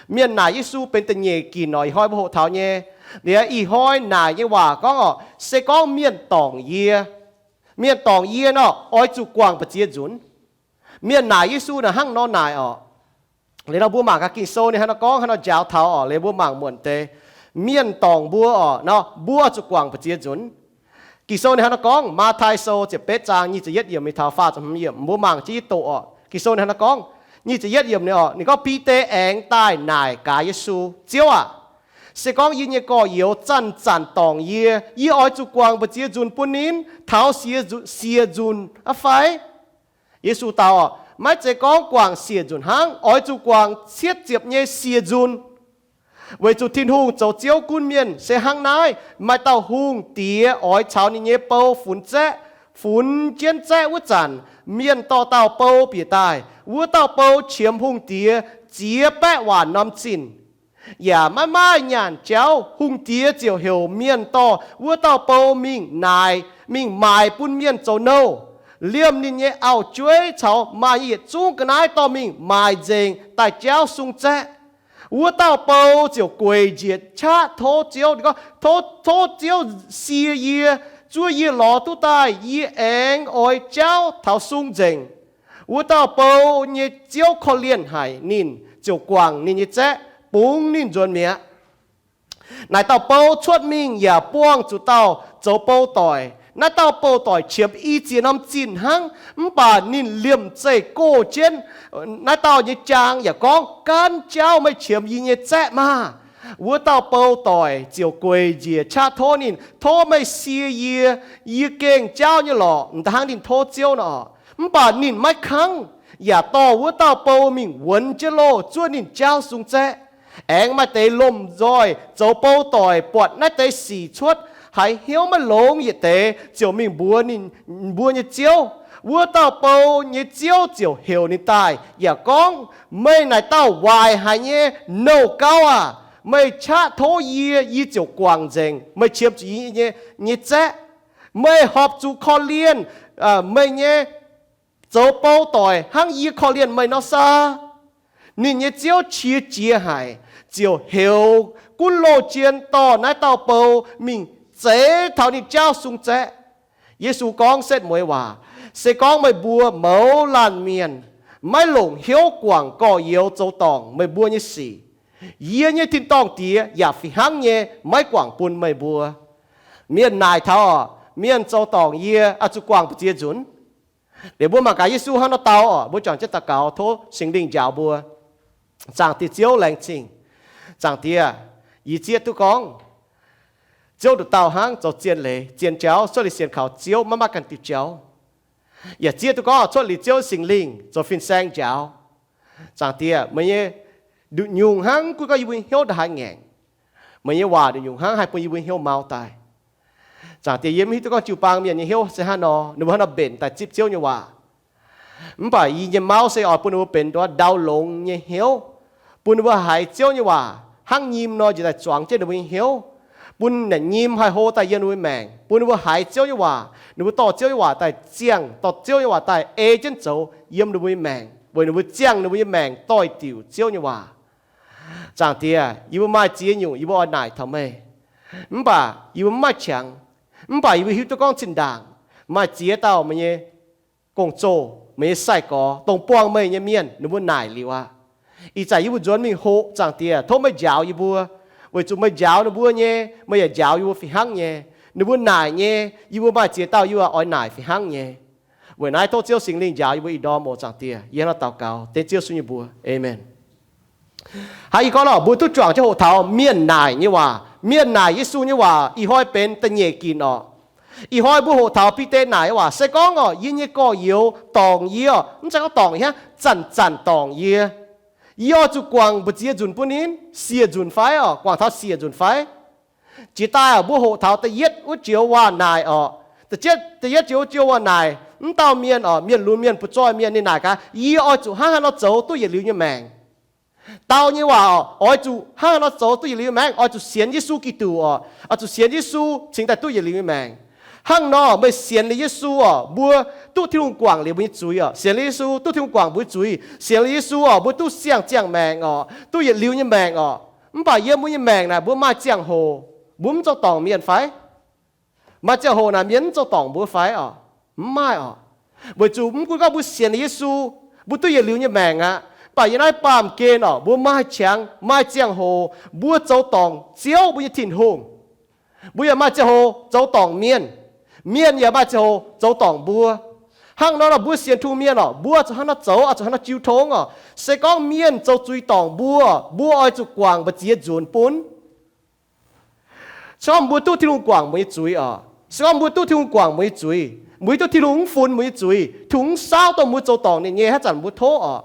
Mienh naaic Yesu benx da'nyeic ginc orqc, ih hnoi mbuo hoqc taux nyei. Liuz ih hnoi naaic nyei waac gorngv orqc, se gorngv mienh dorngc yie, mienh dorngc yie nor, oix zuqc guangc mbu'ziex nzunc. Mienh naaic Yesu naaic hnangv nor naaic orqc. Liuz nor mbuo mangc gaax Ging-Sou ninh hnangv nor gorngv, hnangv nor njaaux taux orqc. Liuz mbuo mangc muonc deix, mienh dorngc mbuo orqc nor, mbuo zuqc guangc mbu'ziex nzunc. Ging-Sou ninh hnangv nor gorngv, Matv^tai Sou ziepc betv zaang nyic ziepc yietv yiemc mingh taux faah ziepc hmz yiemc, mbuo mangc jienv yietv doqc orqc. Ging-Sou ninh hnangv nor gorngv, nyic ziepc yietv yiemc ninh orqc, ninh gorngv, Bide aengx daaih naaic gaax Yesu, Ziouv aah! Se gorngv yie nyei gorx-youz zanc-zanc dorngc yie, yie oix zuqc guangc mbu'ziex nzunc bun ninh taux siec nzunc, siec nzunc aqv fai? Yesu dau orqc, Maiv zeiz gorngv guangc siec nzunc hnangv, oix zuqc guangc cietv ziepc nyei siec nzunc. Weic zuqc Tin-Hungh zoux Ziouv gunv mienh se hnangv naaiv. Maaih dauh hungh diex oix caux ninh nyei bou funx zaeqv. Funx jienv zaeqv wuov zanc, mienh dorh dauh bou bieqc daaih. Wuov dauh bou qiemx hungh diex ziex baeqv waanc norm zinh, yaac maiv maaih nyaanh jauv. Hungh diex ziouc heuc mienh dorh wuov dauh bou mingh naaic, mingh maaic bun mienh zoux nouh. Liemh ninh nyei auv-jueiv caux maaih nyei yietc zungv ga'naaiv dorh mingh maaic nzengc daaih jauv sung zaeqv. Wuov dauh bou ziouc gueic njiec qaqv tov Ziouv, tov, tov Ziouv sie yie, zuov yie lorz duqv daaih, yie aengx oix jauv taux sung nzengc. Wuov dauh bou nyei ziouv korv-lienh haic ninh, ziouc guangc ninh nyei zaeqv, bungx ninh nzuonx mi'aqv. Naaic dauh bou cuotv mingh yaac buangh zuqc dauh zoux bou doic. Naaiv dauh bou doic qiemx i ziex norm zinh hnangv, mv baac ninh liemh zeih goh jienv. Naaiv dauh nyei jaang yaac gorngv, Gaanv jauv meih qiemx yie nyei zaeqv maah! Wuov dauh bou doic ziouc gueic njiec qaqv tov ninh, Tov meih sie yie, yie gengh jauv nyei lorqc. M'daaih hnangv ninh tov Ziouv nor, mv baac ninh maiv kangv, yaac dorh wuov dauh bou mingh wuonx jienv loh zuov ninh jauv sung zaeqv. Aengx maaih deix lomh nzoih zoux bou doic buatc naaiv deix sic cuotv, haiz hnyouv maiv longx yietc deix, ziouc mingh mbuox ninh mbuo nyei ziouv. Wuov dauh bou nyei ziouv ziouc heuc ninh daaih yaac gorngv, Meih naaic dauh waaic haic nyei nouh gauv aah! Meih qaqv tov yie, yie ziouc guangc nzengc. Meih qiemx zuqc yie nyei zaeqv. Meih horpc zuqc korv-lienh meih nyei zoux bou doic hnangv yie korv-lienh meih nor saa? Ninh nyei ziouv qiex jiez haic, ziouc heuc gunv loh jien dorh naaiv dauh bou mingh zeix taux ninh jauv sung zaeqv. Yesu gorngv setv mueiz waac, Se gorngv meih mbuo mouz laanh mienh maiv longc hnyouv guangc gorx-youz zoux dorngc meih mbuo nyei sic, yie nyei tin-dorngh Diex yaac fih hnangv nyei maiv guangc bun meih mbuo. Mienh naaic taux orqc, mienh zoux dorngc yie oix zuqc guangc mbu'ziex nzunc. Liuz mbuo mangc gaax Yesu hnangv nor dau orqc, mbuo juangc jienv daux gaux tov Singx Lingh njaaux mbuo. Zaangc Diex Ziouv, laengz zingh. Zaangc Diex, yie zieqv duqv gorngv Ziouv nduqc dauh hnangv zoux zien leiz zien jauv, cuotv liuz sienx kaux Ziouv maiv maaih ganh diuh jauv. Yaac zieqv duqv gorngv cuotv liuz Ziouv Singx Lingh zoux fin-saeng njaaux. Zaangc Diex, meih nyei nduqc nyungc hnangv gunv gorngv yie mbuo nyei hnyouv ndongc haaix ngaengc. Meih nyei waac nduqc nyungc hnangv haih bun yie mbuo nyei hnyouv mau daaih. Zaangc Diex, yie mv hiuv duqv gorngv jiu-baang mienh nyei hnyouv se hnangv nor, ninh mbuo hnangv nor mbenc daaih zipv Ziouv nyei waac. Mv baac yie nyei mauv se oix bun ninh mbuo benx nduov ndau longx nyei hnyouv, bun ninh mbuo haiz Ziouv nyei waac hnangv nyim nor njiec daaih zuangx jienv ninh mbuo nyei hnyouv, bun naaic nyim haih hlo daaih yiem ninh mbuo maengc, bun ninh mbuo haiz Ziouv nyei waac, ninh mbuo dorh Ziouv nyei waac daaih ziangh, dorh Ziouv nyei waac daaih ei jienv zoux yiem ninh mbuo nyei maengc, weic ninh mbuo ziangh ninh mbuo nyei maengc doix-diuc Ziouv nyei waac. Zaangc Diex, yie mbuo maaih ziex nyungc yie mbuo oix naaic taux meih, mv baac yie mbuo mv maaih qangx. Mv baac yie mbuo hiuv duqv gorngv zinh ndaangc maaih ziex dauh meih nyei gong-zoh, meih nyei sai-gorx, dongh buangh meih nyei mienh, ninh mbuo naaic liuz aqv. Ih zanc yie mbuo nzuonx mingh hoqc, Zaangc Diex, tov meih njaaux yie mbuo, weic zuqc meih njaaux ninh mbuo nyei, meih yaac njaaux yie mbuo fih hnangv nyei. Ninh mbuo naaic nyei, yie mbuo maaih ziex dauh yie mbuo oix naaic fih hnangv nyei. Weic naaiv tov Ziouv Singx Lingh njaaux yie mbuo ih ndorm oc, Zaangc Diex. Yie hnangv nor daux gaux dengv Ziouv Yesu nyei mbuox, aamen. Hnangv ih gorngv lorqc, mbuo duqv juangc jienv hoqc taux mienh naaic nyei waac. Mienh naaic Yesu nyei waac ih hnoi benx da'nyeic ginc orqc. Ih hnoi mbuo hoqc taux Bide naaic nyei waac, se gorngv orqc, yie nyei gorx-youz dorngc yie orqc, mv zeiz gorngv dorngc hnangv, zanc-zanc dorngc yie, yie oix zuqc guangc mbu'ziex nzunc bun ninh, siec nzunc fai orqc, guangc taux siec nzunc fai? Jiex daaih mbuo hoqc taux da'yietv wuov joux waac naaic orqc. Da'yietv joux, joux waac naaic, mv dauh mienh orqc, mienh lunx mienh, butv-zoih mienh, ninh naaic gaax, yie oix zuqc hnangv haaix nor zoux duqv yietc liuz nyei maengc? Dau nyei waac orqc, oix zuqc hnangv haaix nor zoux duqv yietc liuz nyei maengc? Oix zuqc sienx Yesu Giduc orqc, oix zuqc sienx Yesu cingx daaih duqv yietc liuz nyei maengc. Hnangv nor meih sienx liuz Yesu oc, mbuo duqv Tin-Hungh guangc liuz mbuo nyei zuiz oc. Sienx liuz Yesu duqv Tin-Hungh guangc mbuo zuiz. Sienx liuz Yesu oc, mbuo duqv siang ziangh maengc oc, duqv yietc liuz nyei maengc oc. Mv baac yiem mbuo nyei maengc naaic mbuo maaih ziangh hoc mbuo mv zoux dorngc mienh fai? Maaih ziangh hoc naaic mienh mv zoux dorngc mbuo fai oc? Mv maaih oc. Weic zuqc mv gunv gorngv mbuo sienx liuz Yesu, mbuo duqv yietc liuz nyei maengc aqv. Mv baac yiem naaiv baamh gen oc, mbuo maaih qangx maaih ziangh hoc mbuo zoux dorngc Ziouv mbuo nyei Tin-Hungh. Mbuo yaac maaih ziangh hoc zoux dorngc mienh. Mienh yaac maaih ziangh hoc zoux dorngc mbuo. Hnangv nor nor mbuo sienx Tin-Hungh mienh oc, mbuo zuqc hnangv nor zoux oc, zuqc hnangv nor jiu tong oc. Se gorngv mienh zoux zuiz dorngc mbuo, mbuo oix zuqc guangc mbu'ziex nzunc bun. Se gorngv mbuo duqv Tin-Hungh guangc mbuo nyei zuiz oc, se gorngv mbuo duqv Tin-Hungh guangc mbuo nyei zuiz, mbuo hiuv duqv Tin-Hungh mv funx mbuo nyei zuiz, Tin-Hungh mv saauv dongh mbuo zoux dorngc ninh nyei haaix zanc mbuo tov oc.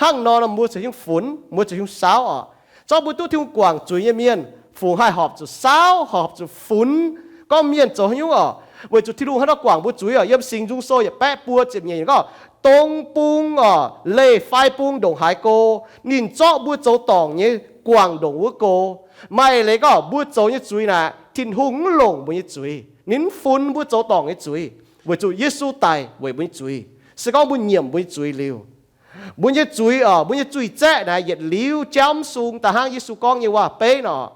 Hnangv nor nor mbuo ziouc hiuv funx, mbuo ziouc hiuv saauv oc. Zorqv mbuo duqv Tin-Hungh guangc zuiz nyei mienh, fungc haih horpc zuqc saauv, horpc zuqc funx gorngv mienh zoux haaix nyungc oc. Weic zuqc Tin-Hungh hnangv nor guangc mbuo zuiz oc. Yiem Singx Nzung Sou yietc baeqv buo ziepc nyeic gorngv, dong bung oc, leih fai bung ndongc haaix go, ninh zorqv mbuo zoux dorngc nyei guangc ndongc wuov go. Maaih leiz gorngv mbuo zoux nyei zuiz naaic Tin-Hungh mv longc mbuo nyei zuiz, ninh mv funx mbuo zoux dorngc nyei zuiz, weic zuqc Yesu daic weic mbuo nyei zuiz. Se gorngv mbuo nyiemc mbuo nyei zuiz liuz, mbuo nyei zuiz oc, mbuo nyei zuiz zaeqv naaic yietc liuz jauv mv sung, da'hnangv Yesu gorngv nyei waac-beiv nor.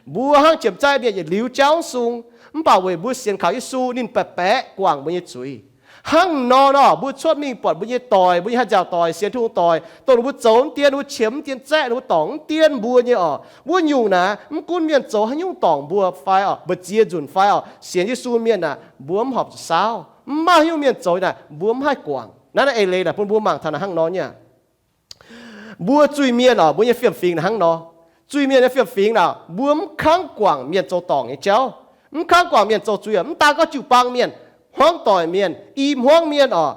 Mbuo hnangv qiemx zaeqv mienh yietc liuz jauv mv sung, mv baac weic mbuo sienx kaux Yesu, ninh baeqc baeqc guangc mbuo nyei zuiz. Hnangv nor nor mbuo cuotv mingh buatc mbuo nyei doic, mbuo nyei haaix nziaauc doic, sienx Tin-Hungh doic, dongh ninh mbuo zoux mv dien, ninh mbuo qiemx mv dien zaeqv, ninh mbuo dorngc mv dien mbuo nyei oc, wuov nyungc naaic mv gunv mienh zoux haaix nyungc dorngc mbuo fai oc, mbu'ziex nzunc fai oc, sienx Yesu mienh naaic mbuo mv horpc zuqc saauv. Mv maaih haaix nyungc mienh zoux naaic mbuo mv haih guangc. Naaiv naaiv eix leiz naaic bun mbuo mangc taux naaic hnangv nor nyei. Mbuo zuiz-mienh oc, mbuo nyei fiem-fingx naaic hnangv nor. Zuiz-mienh nyei fiem-fingx naaic, mbuo mv kangv guangc mienh zoux dorngc nyei jauv, mv kangv guangc mienh zoux zuiz oc. Mv daan gorngv jiu-baang mienh, hmuangv doic mienh, i hmuangv mienh oc,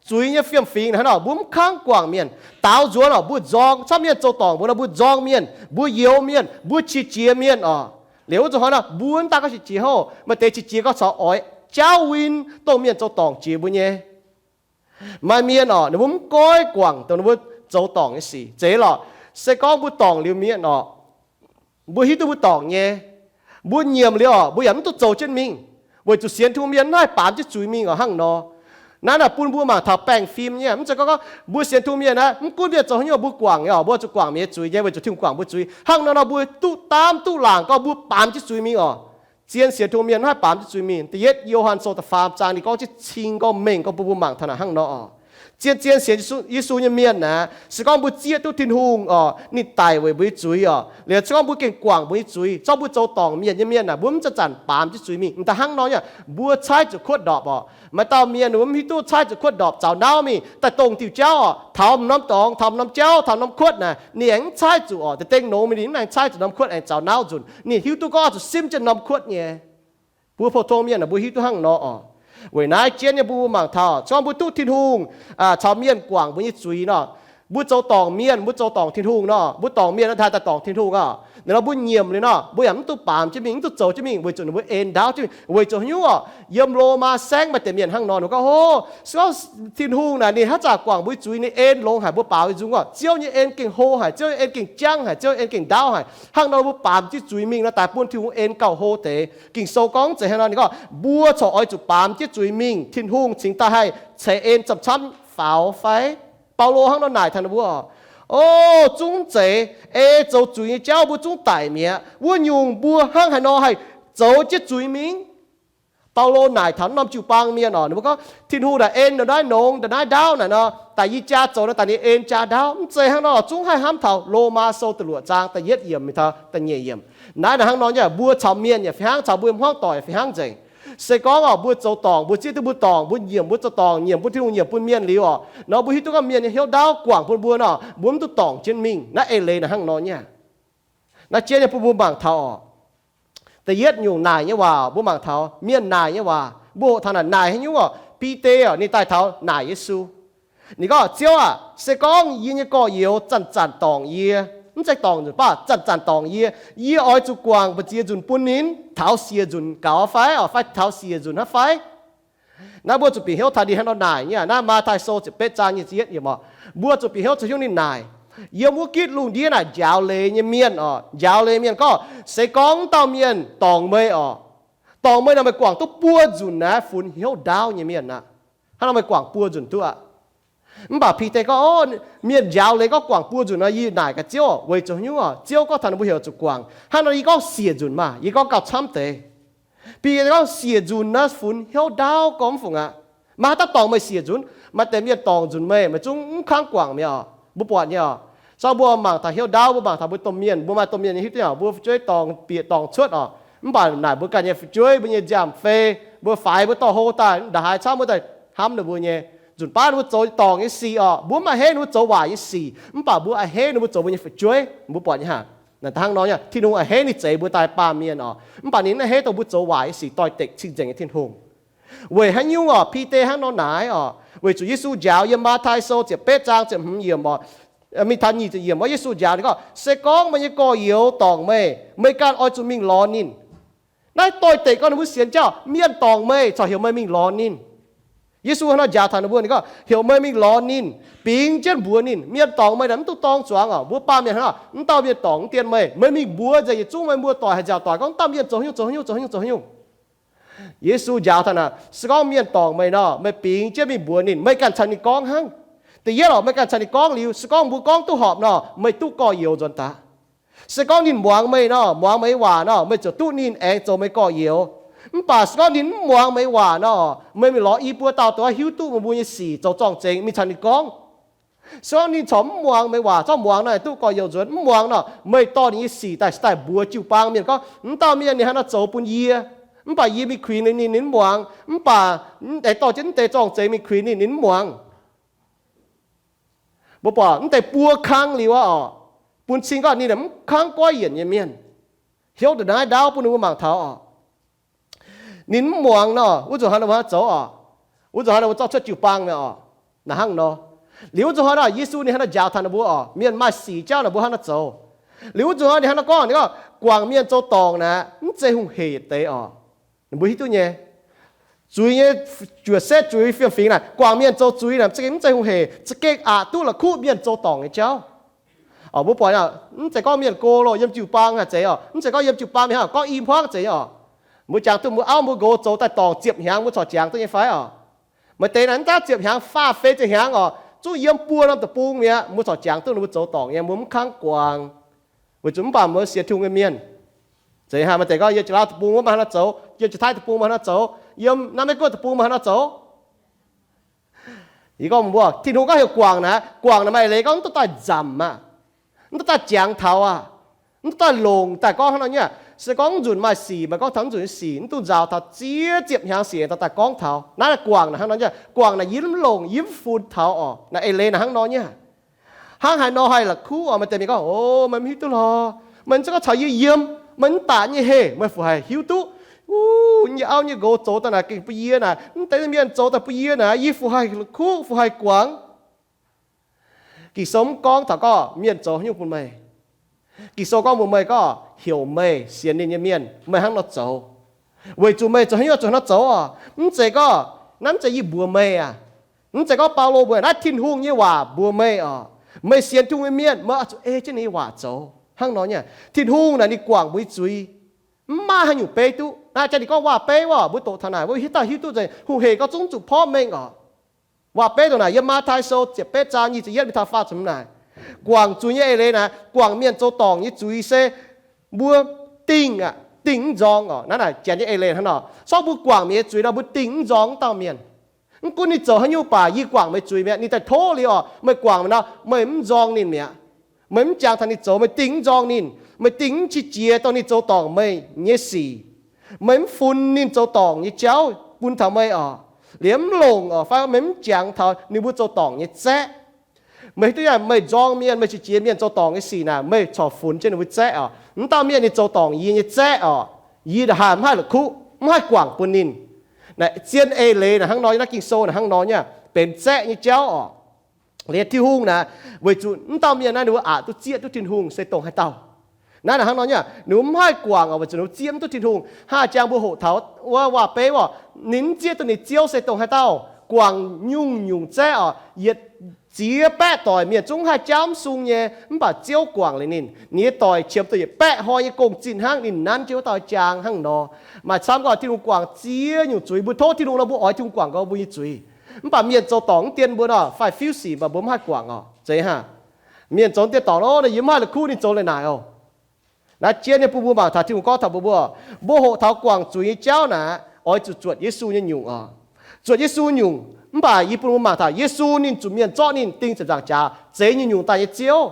zuiz nyei fiem-fingx naaic hnangv nor, mbuo mv kangv guangc mienh. Daaux nzuonx oc, mbuo nzorng camv mienh zoux dorngc mbuo nor, mbuo nzorng mienh, mbuo youx mienh, mbuo qiex jiez mienh oc. Liuz wuov zuqc hnoi nor, mbuo mv daan gorngv qiex jiez hov, maaih deix qiex jiez gorngv corc oix jaauv win dongh mienh zoux dorngc jiex mbuo nyei. Maaih mienh oc, ninh mbuo mv goiv guangc dongh ninh mbuo zoux dorngc nyei sic. Zeiz lorqc, se gorngv mbuo dorngc liuz mienh oc, mbuo hiuv duqv mbuo dorngc nyei, mbuo nyiemc liuz oc, mbuo yaac mv duqv zoux jienv mingh, weic zuqc sienx Tin-Hungh mienh mv haih baamz jienv zuiz mingh oc. Hnangv nor, naaiv naaic bun mbuo mangc taux baengh fim nyei. Mv zeiz gorngv gorngv mbuo sienx Tin-Hungh mienh naaiv, mv gunv mienh zoux haaix nyungc mbuo guangc nyei oc, mbuo zuqc guangc mienh nyei zuiz nyei, weic zuqc Tin-Hungh guangc mbuo zuiz. Hnangv nor nor mbuo duqv daamv duqv laangc gorngv mbuo baamz jienv zuiz mingh oc. Zien sienx Tin-Hungh mienh mv haih baamz jienv zuiz mingh. Da'yietv Yo^han Sou da'faam zaang ninh gorngv jienv cing gorngv mengh gorngv bun mbuo mangc taux naaic hnangv nor oc. Zien, zien sienx Yesu, Yesu nyei mienh naaic, se gorngv mbuo zieqv duqv Tin-Hungh oc, ninh daic weic mbuo nyei zuiz oc, liuz se gorngv mbuo gengh guangc mbuo nyei zuiz, zorqv mbuo zoux dorngc mienh nyei mienh naaic, mbuo mv zanc-zanc baamz jienv zuiz mingh. Mv daan hnangv nor nyei, mbuo caaiv zuqc kuotv ndorpc oc. Maaih dauh mienh mv hiuv duqv caaiv zuqc kuotv ndorpc zaux nauv mingh daaih dongh diuh jauv oc, taux norm dorngx, taux norm jauv, taux norm kuotv naaic, ninh aengx mv caaiv zuqc oc. Da'dengh nongx mingh ninh mv aengx caaiv zuqc norm kuotv aengx zaux nauv nzunc. Ninh hiuv duqv gorngv zuqc simv jienv norm kuotv nyei. Mbuo pou-tong mienh naaic mbuo hiuv duqv hnangv nor oc. Weic naaiv jienv nyei mbuo mangc taux, se gorngv mbuo duqv Tin-Hungh caux mienh guangc mbuo nyei zuiz nor, mbuo zoux dorngc mienh, mbuo zoux dorngc Tin-Hungh nor, mbuo dorngc mienh nor, daaih dorngc Tin-Hungh oc. Nor mbuo nyiemc liuz nor, mbuo yaac mv duqv baamz jienv mingh, mv duqv zoux jienv mingh, weic zuqc ninh mbuo en ndaauv jienv mingh. Weic zuqc haaix nyungc oc? Yiem Lomaa saengv maaih deix mienh hnangv nor, ninh gorngv, Hov, se gorngv Tin-Hungh naaic ninh haaix zanc guangc mbuo nyei zuiz, ninh en longx haic, mbuo baaux nyei nzung oc. Ziouv nyei en gengh hlo haic, Ziouv nyei en gengh jangv haic, Ziouv nyei en gengh ndaauv haic. Hnangv nor mbuo baamz jienv zuiz mingh nor, daaih bun Tin-Hungh en gauh hlo deix. Ging-Sou gorngv zeiz hnangv nor, ninh gorngv mbuo corc oix zuqc baamz jienv zuiz mingh, Tin-Hungh cingx daaih haih ceix en camv-camv faaux fai? Baulo hnangv nor naaic taux ninh mbuo, O, zungv zeiz, ei zoux zuiz nyei jauv mbuo zungv daic mi'aqv. Wuov nyungc mbuo hnangv haaix nor haih zoux jienv zuiz mingh? Baulo naaic taux norm jiu-baang mienh oc, ninh mbuo gorngv Tin-Hungh naaic en ndongc naaiv nongx, ndongc naaiv ndaauv naaic nor, daaih yie jaa zoux nor, daaih ninh en jaa ndaauv. Mv zeiz hnangv nor, zungv haih hnamv taux Lomaa Sou da'luoqc zaang da'yietv yiemc mingh taux da'nyeic yiemc. Naaiv naaic hnangv nor nyei, mbuo caux mienh yaac fih hnangv, caux mbuo hmuangv doic yaac fih hnangv nzengc. Se gorngv oc, mbuo zoux dorngc, mbuo zieqv duqv mbuo dorngc, nyiemc mbuo zoux dorngc, nyiemc bun Tin-Hungh, nyiemc bun mienh liuz oc, nor mbuo hiuv duqv gorngv mienh nyei hnyouv ndaauv guangc bun mbuo nor, mbuo mv duqv dorngc jienv mingh. Naaiv eix leiz naaic hnangv nor nyei. Naaiv jienv nyei bun mbuo mangc taux oc. Da'yietv nyungc naaic nyei waac, mbuo mangc taux mienh naaic nyei waac, mbuo hoqc taux naaic naaic haaix nyungc oc? Bide oc, ninh daaih taux naaic Yesu. Ninh gorngv, Ziouv aah, se gorngv yie nyei gorx-youz zanc-zanc dorngc yie, mv zeiz dorngc nzunc baav, zanc-zanc dorngc yie, yie oix zuqc guangc mbu'ziex nzunc bun ninh, taux siec nzunc gaux fai oc, fai taux siec nzunc hnangv fai? Naaiv mbuo zuqc bieqc hnyouv taux ninh hnangv nor naaic nyei. Naaiv Matv^taai Sou ziepc betv zaang nyic ziepc yietv yiemc oc, mbuo zuqc bieqc hnyouv caux hnyouv ninh naaic. Yiem wuov gitv lungh ndiev naaic njaaux leiz nyei mienh oc, njaaux leiz mienh gorngv, Se gorngv dauh mienh dorngc meih oc, Dorngc meih nor meih guangc duqv buo nzunc naaiv funx hnyouv ndaauv nyei mienh aqv. Hnangv nor meih guangc buo nzunc duqv aqv. Mv baac Bide gorngv, mienh njaaux leiz gorngv guangc buo nzunc nor, yie naaic gaax Ziouv, weic zuqc hnyouv oc, Ziouv gorngv taux ninh mbuo heuc zuqc guangc. Hnangv nor yie gorngv siec nzunc maah, yie gorngv gauh camv deix. Bide gorngv siec nzunc naaiv funx hnyouv ndaauv gorngv mv fungc aqv. Maaih haaix dauh dorngc meih siec nzunc? Maaih deix mienh dorngc nzunc meih, meih zungv mv kangv guangc mi'aqv oc. Mbuo buatc nyei oc. Zorqv mbuo mangc taux hnyouv ndaauv, mbuo mangc taux mbuo domh mienh, mbuo maaih domh mienh nyei hiuv duqv nyei oc, mbuo fu'jueiv dorngc bieqc dorngc cuotv oc, mv baac naaic mbuo ganh nyei fu'jueiv, mbuo nyei nziaamv-fei, mbuo faix mbuo dorh hlo daaih, nda'haaix camv mbuo daaih hnamv ninh mbuo nyei. Nzunc baav ninh mbuo zoux dorngc nyei sic oc, mbuo mv a'hneiv ninh mbuo zoux waaic nyei sic, mv baac mbuo a'hneiv ninh mbuo zoux mbuo nyei fu'jueiv. Mbuo buatc nyei hnangv. Naaic hnangv nor nyei, Tin-Hungh a'hneiv ninh zeix mbuo daaih baamh mienh oc, mv baac ninh mv a'hneiv dongh mbuo zoux waaic nyei sic doix-dekc cing-nzengc nyei Tin-Hungh. Weic haaix nyungc oc, Bide hnangv nor naaic oc? Weic zuqc Yesu njaaux yiem Matv^tai Sou ziepc betv zaang ziepc hmz yiemc oc, mingh taux nyic ziepc yiemc wuov, Yesu njaaux ninh gorngv, se gorngv meih nyei gorx-youz dorngc meih, meih ganh oix zuqc mingh lorz ninh. Naaiv doix-dekc gorngv ninh mbuo sienx jauv, mienh dorngc meih corc heuc meih mingh lorz ninh. Yesu hnangv nor njaaux taux ninh mbuo, ninh gorngv, heuc meih mingh lorz ninh, bingx jienv mbuox ninh. Mienh dorngc meih naaic mv duqv dorng zuangx oc. Mbuo baamh mienh hnangv nor, mv dauh mienh dorngc mv dien meih, meih mingh mbuox nzengc yietc zungv meih mbuo doic haaix nziaauc doic gorngv mv dauh mienh zoux haaix nyungc, zoux haaix nyungc, zoux haaix nyungc. Yesu njaaux taux naaic, se gorngv mienh dorngc meih nor, meih bingx jienv mingh mbuox ninh, meih ganh caux ninh gorngv hnangv. Da'yietv oc, meih ganh caux ninh gorngv liuz, se gorngv mbuo gorngv duqv horpc nor, meih duqv gorx-youz nzuonx daaih. Se gorngv ninh muangx meih nor, muangx meih nyei waac nor, meih ziouc duqv ninh aengx zoux meih gorx-youz. Mv baac se gorngv ninh mv muangx meih nyei waac nor, meih mingh lorz i buo dauh dongh hiuv duqv meih mbuo nyei sic zoux zorng-zengx mingh caux ninh gorngv. Se gorngv ninh corc mv muangx meih nyei waac, zorqv muangx nor duqv gorx-youz nzuonx, mv muangx nor, meih dorh ninh nyei sic daaih, daaih mbuox jiu-baang mienh gorngv, mv dauh mienh ninh hnangv nor zoux bun yie, mv baac yie mingh kuinx ninh, ninh mv muangx, mv baac aengx dorh jienv mv deix zorng-zengx mingh kuinx ninh, ninh mv muangx. Mbuo buatc mv deix buo kang liuz aqv oc, bun cing gorngv ninh mv kangv goiv yienc nyei mienh. Hnyouv ndongc naaiv ndaauv bun ninh mbuo mangc taux oc. Ninh mv muangx nor, wuov nzunc hnoi ninh mbuo hnangv nor zoux oc. Wuov nzunc hnoi ninh mbuo zorqv cuotv jiu-baang mi'aqv oc. Naaic hnangv nor. Liuz wuov nzunc hnoi nor, Yesu ninh hnangv nor njaaux taux ninh mbuo oc, mienh maaih sic jauv ninh mbuo hnangv nor zoux. Liuz wuov nzunc hnoi ninh hnangv nor gorngv, ninh gorngv, guangc mienh zoux dorngc naaic mv zeiz hungh hec deix oc. Ninh mbuo hiuv duqv nyei. Zuiz nyei, juoqc setv zuiz fiem-fingx naaic, guangc mienh zoux zuiz naaic za'gengh mv zeiz hungh hec, za'gengh aqc duqv la'kuqv mienh zoux dorngc nyei jauv. Mbuo buatc mv zeiz gorngv mienh go loh, yiem jiu-baang haaix zeiz oc, mv zeiz gorngv yiem jiu-baang mienh hnangv gorngv i hmuangv zeiz oc. Mbuo jangx duqv mbuo auv mbuo nqox zoux daaih dorngc ziepc hnyangx, mbuo corc jangx duqv nyei fai oc? Maaih deix naaic mv daaih ziepc hnyangx, faah feix ziepc hnyangx oc, zungv yiem buo norm deic-bung mi'aqv, mbuo corc jangx duqv ninh mbuo zoux dorngc nyei, mbuo mv kangv guangc. Weic zuqc mv baac mbuo sienx Tin-Hungh nyei mienh, zeiz haaix, maaih deix gorngv yiem Janx-Laauv deic-bung wuov maaih hnangv nor zoux, yiem Janx-Taiv deic-bung maaih hnangv nor zoux, yiem naaiv Meiv-Guoqv deic-bung maaih hnangv nor zoux. Yie gorngv mbuo, Tin-Hungh gorngv heuc guangc naaic, guangc naaic maaih eix leiz gorngv mv duqv daaih nzamc aqv, mv duqv daaih jangx taux aqv, mv duqv daaih longc daaih gorngv hnangv nor nyei. Se gorngv mv nzunc maaih sic, meih gorngv taux mv nzunc nyei sic, mv dungx nzaaux taux ziex ziepc hnyangx sic daaih gorngv taux. Naaiv guangc naaic hnangv nor nyei. Guangc naaic yie mv longc, yie mv funx taux oc. Naaiv eix leiz naaic hnangv nor nyei. Hnangv haaix nor haih la'kuqv oc? Maaih deix mienh gorngv, o, meih mv hiuv duqv lorqc. Meih mv zeiz gorngv caux yie yiem, meih mv daaih nyei heh, meih fu haih hiuv duqv, o, yie nyei auv nyei nqox zoux daaih naaic gengh bun yie naaic, mv deix mienh zoux daaih bun yie naaic, yie fu haih la'kuqv, fu haih guangc. Ging-Sou mv gorngv taux gorngv mienh zoux haaix nyungc bun meih. Ging-Sou gorngv mbuox meih gorngv heuc meih sienx ninh nyei mienh, meih hnangv nor zoux. Weic zuqc meih zoux haaix nyungc zuqc hnangv nor zoux oc. Mv zeiz gorngv, naaiv mv zeiz yie mbuox meih aqv. Mv zeiz gorngv Baulo mbuox, naaiv Tin-Hungh nyei waac mbuox meih oc. Meih sienx Tin-Hungh nyei mienh, meih oix zuqc ei jienv ninh nyei waac zoux. Hnangv nor nyei. Tin-Hungh naaic ninh guangc mbuo nyei zuiz. Mv maaih haaix nyungc beiv duqv. Naaiv jangx ninh gorngv waac-beiv oc, mbuo doqc taux naaic, mbuo hiuv dauh hiuv duqv nzengc, hungh hec gorngv zungv zuqc porv mengh oc. Waac-beiv dongh naaic yiem Matv^tai Sou ziepc betv zaang nyic ziepc yietv mingh taux faah ziepc hmz naaic, guangc zuiz nyei eix leiz naaic, guangc mienh zoux dorngc nyei zuiz se mbuo dingh aqv, dingh mv nzorng oc. Naaiv naaic Janx nyei eix leiz hnangv nor, sorng mbuo guangc mienh nyei zuiz nor, mbuo dingh mv nzorng wuov dauh mienh. Mv gunv ninh zoux haaix nyungc baac yie guangc meih zuiz mi'aqv. Ninh daaih tov liuz oc, meih guangc meih nor, meih mv nzorng ninh mi'aqv. Meih mv jangx taux ninh zoux, meih dingh mv nzorng ninh, meih dingh mv qiex jiez dongh ninh zoux dorngc meih nyei sic. Meih mv funx ninh zoux dorngc nyei jauv bun taux meih oc, liemh mv longc oc, fai meih mv jangx taux ninh mbuo zoux dorngc nyei zaeqv. Meih hiuv duqv, meih nzorng mienh, meih qiex jiez mienh zoux dorngc nyei sic naaic, meih corc funx jienv ninh mbuo zaeqv oc. Mv dauh mienh ninh zoux dorngc yie nyei zaeqv oc, yie ndongc haaix mv haih la'kuqv, mv haih guangc bun ninh. Naaic zien eix leiz naaic hnangv nor, naaiv Ging-Sou naaic hnangv nor nyei, benx zaeqv nyei jauv oc. Liuz Tin-Hungh naaic, weic zuqc mv dauh mienh naaiv ninh mbuo aqc duqv zieqv duqv Tin-Hungh se dongh haaix dauh. Naaiv naaic hnangv nor nyei, ninh mbuo mv haih guangc oc, weic zuqc ninh mbuo zieqv mv duqv Tin-Hungh. Hnangv jangx mbuo hoqc taux wuov waac-beiv oc, ninh mv zieqv duqv ninh ziouv se dongh haaix dauh, guangc nyungc-nyungc zaeqv oc, yietc Ziex baeqv doic mienh zungv haih jauv mv sung nyei, mv baac Ziouv guangc liuz ninh. Ninh nyei doic qiemx daaih yietc baeqv hnoi nyei gong-zinh hnangv, ninh nanv jienv wuov dauh jaang hnangv nor. Maaih camv gorngv Tin-Hungh guangc ziex nyungc zuiz. Mbuo tov Tin-Hungh nor, mbuo oix Tin-Hungh guangc gorx mbuo nyei zuiz. Mv baac mienh zoux dorngc mv dien mbuo nor, fai fiuv sic, mv baac mbuo mv haih guangc orqc. Zeiz hnangv. Mienh zoux dien dorngc nor, yie mv haih la'kuqv ninh zoux leiz naaic oc. Naaiv jien nyei bun mbuo mangc taux Tin-Hungh gorngv taux mbuo, mbuo, mbuo hoqc taux guangc zuiz nyei jauv naaic, oix zuqc zuotc Yesu nyei nyungc oc. Zuotc Yesu nyungc, mv baac yie bun mbuo mangc taux Yesu ninh zuqc mienh zorqv ninh ding ziepc nzaangc jaax, zeix nyungc-nyungc daaih nyei Ziouv.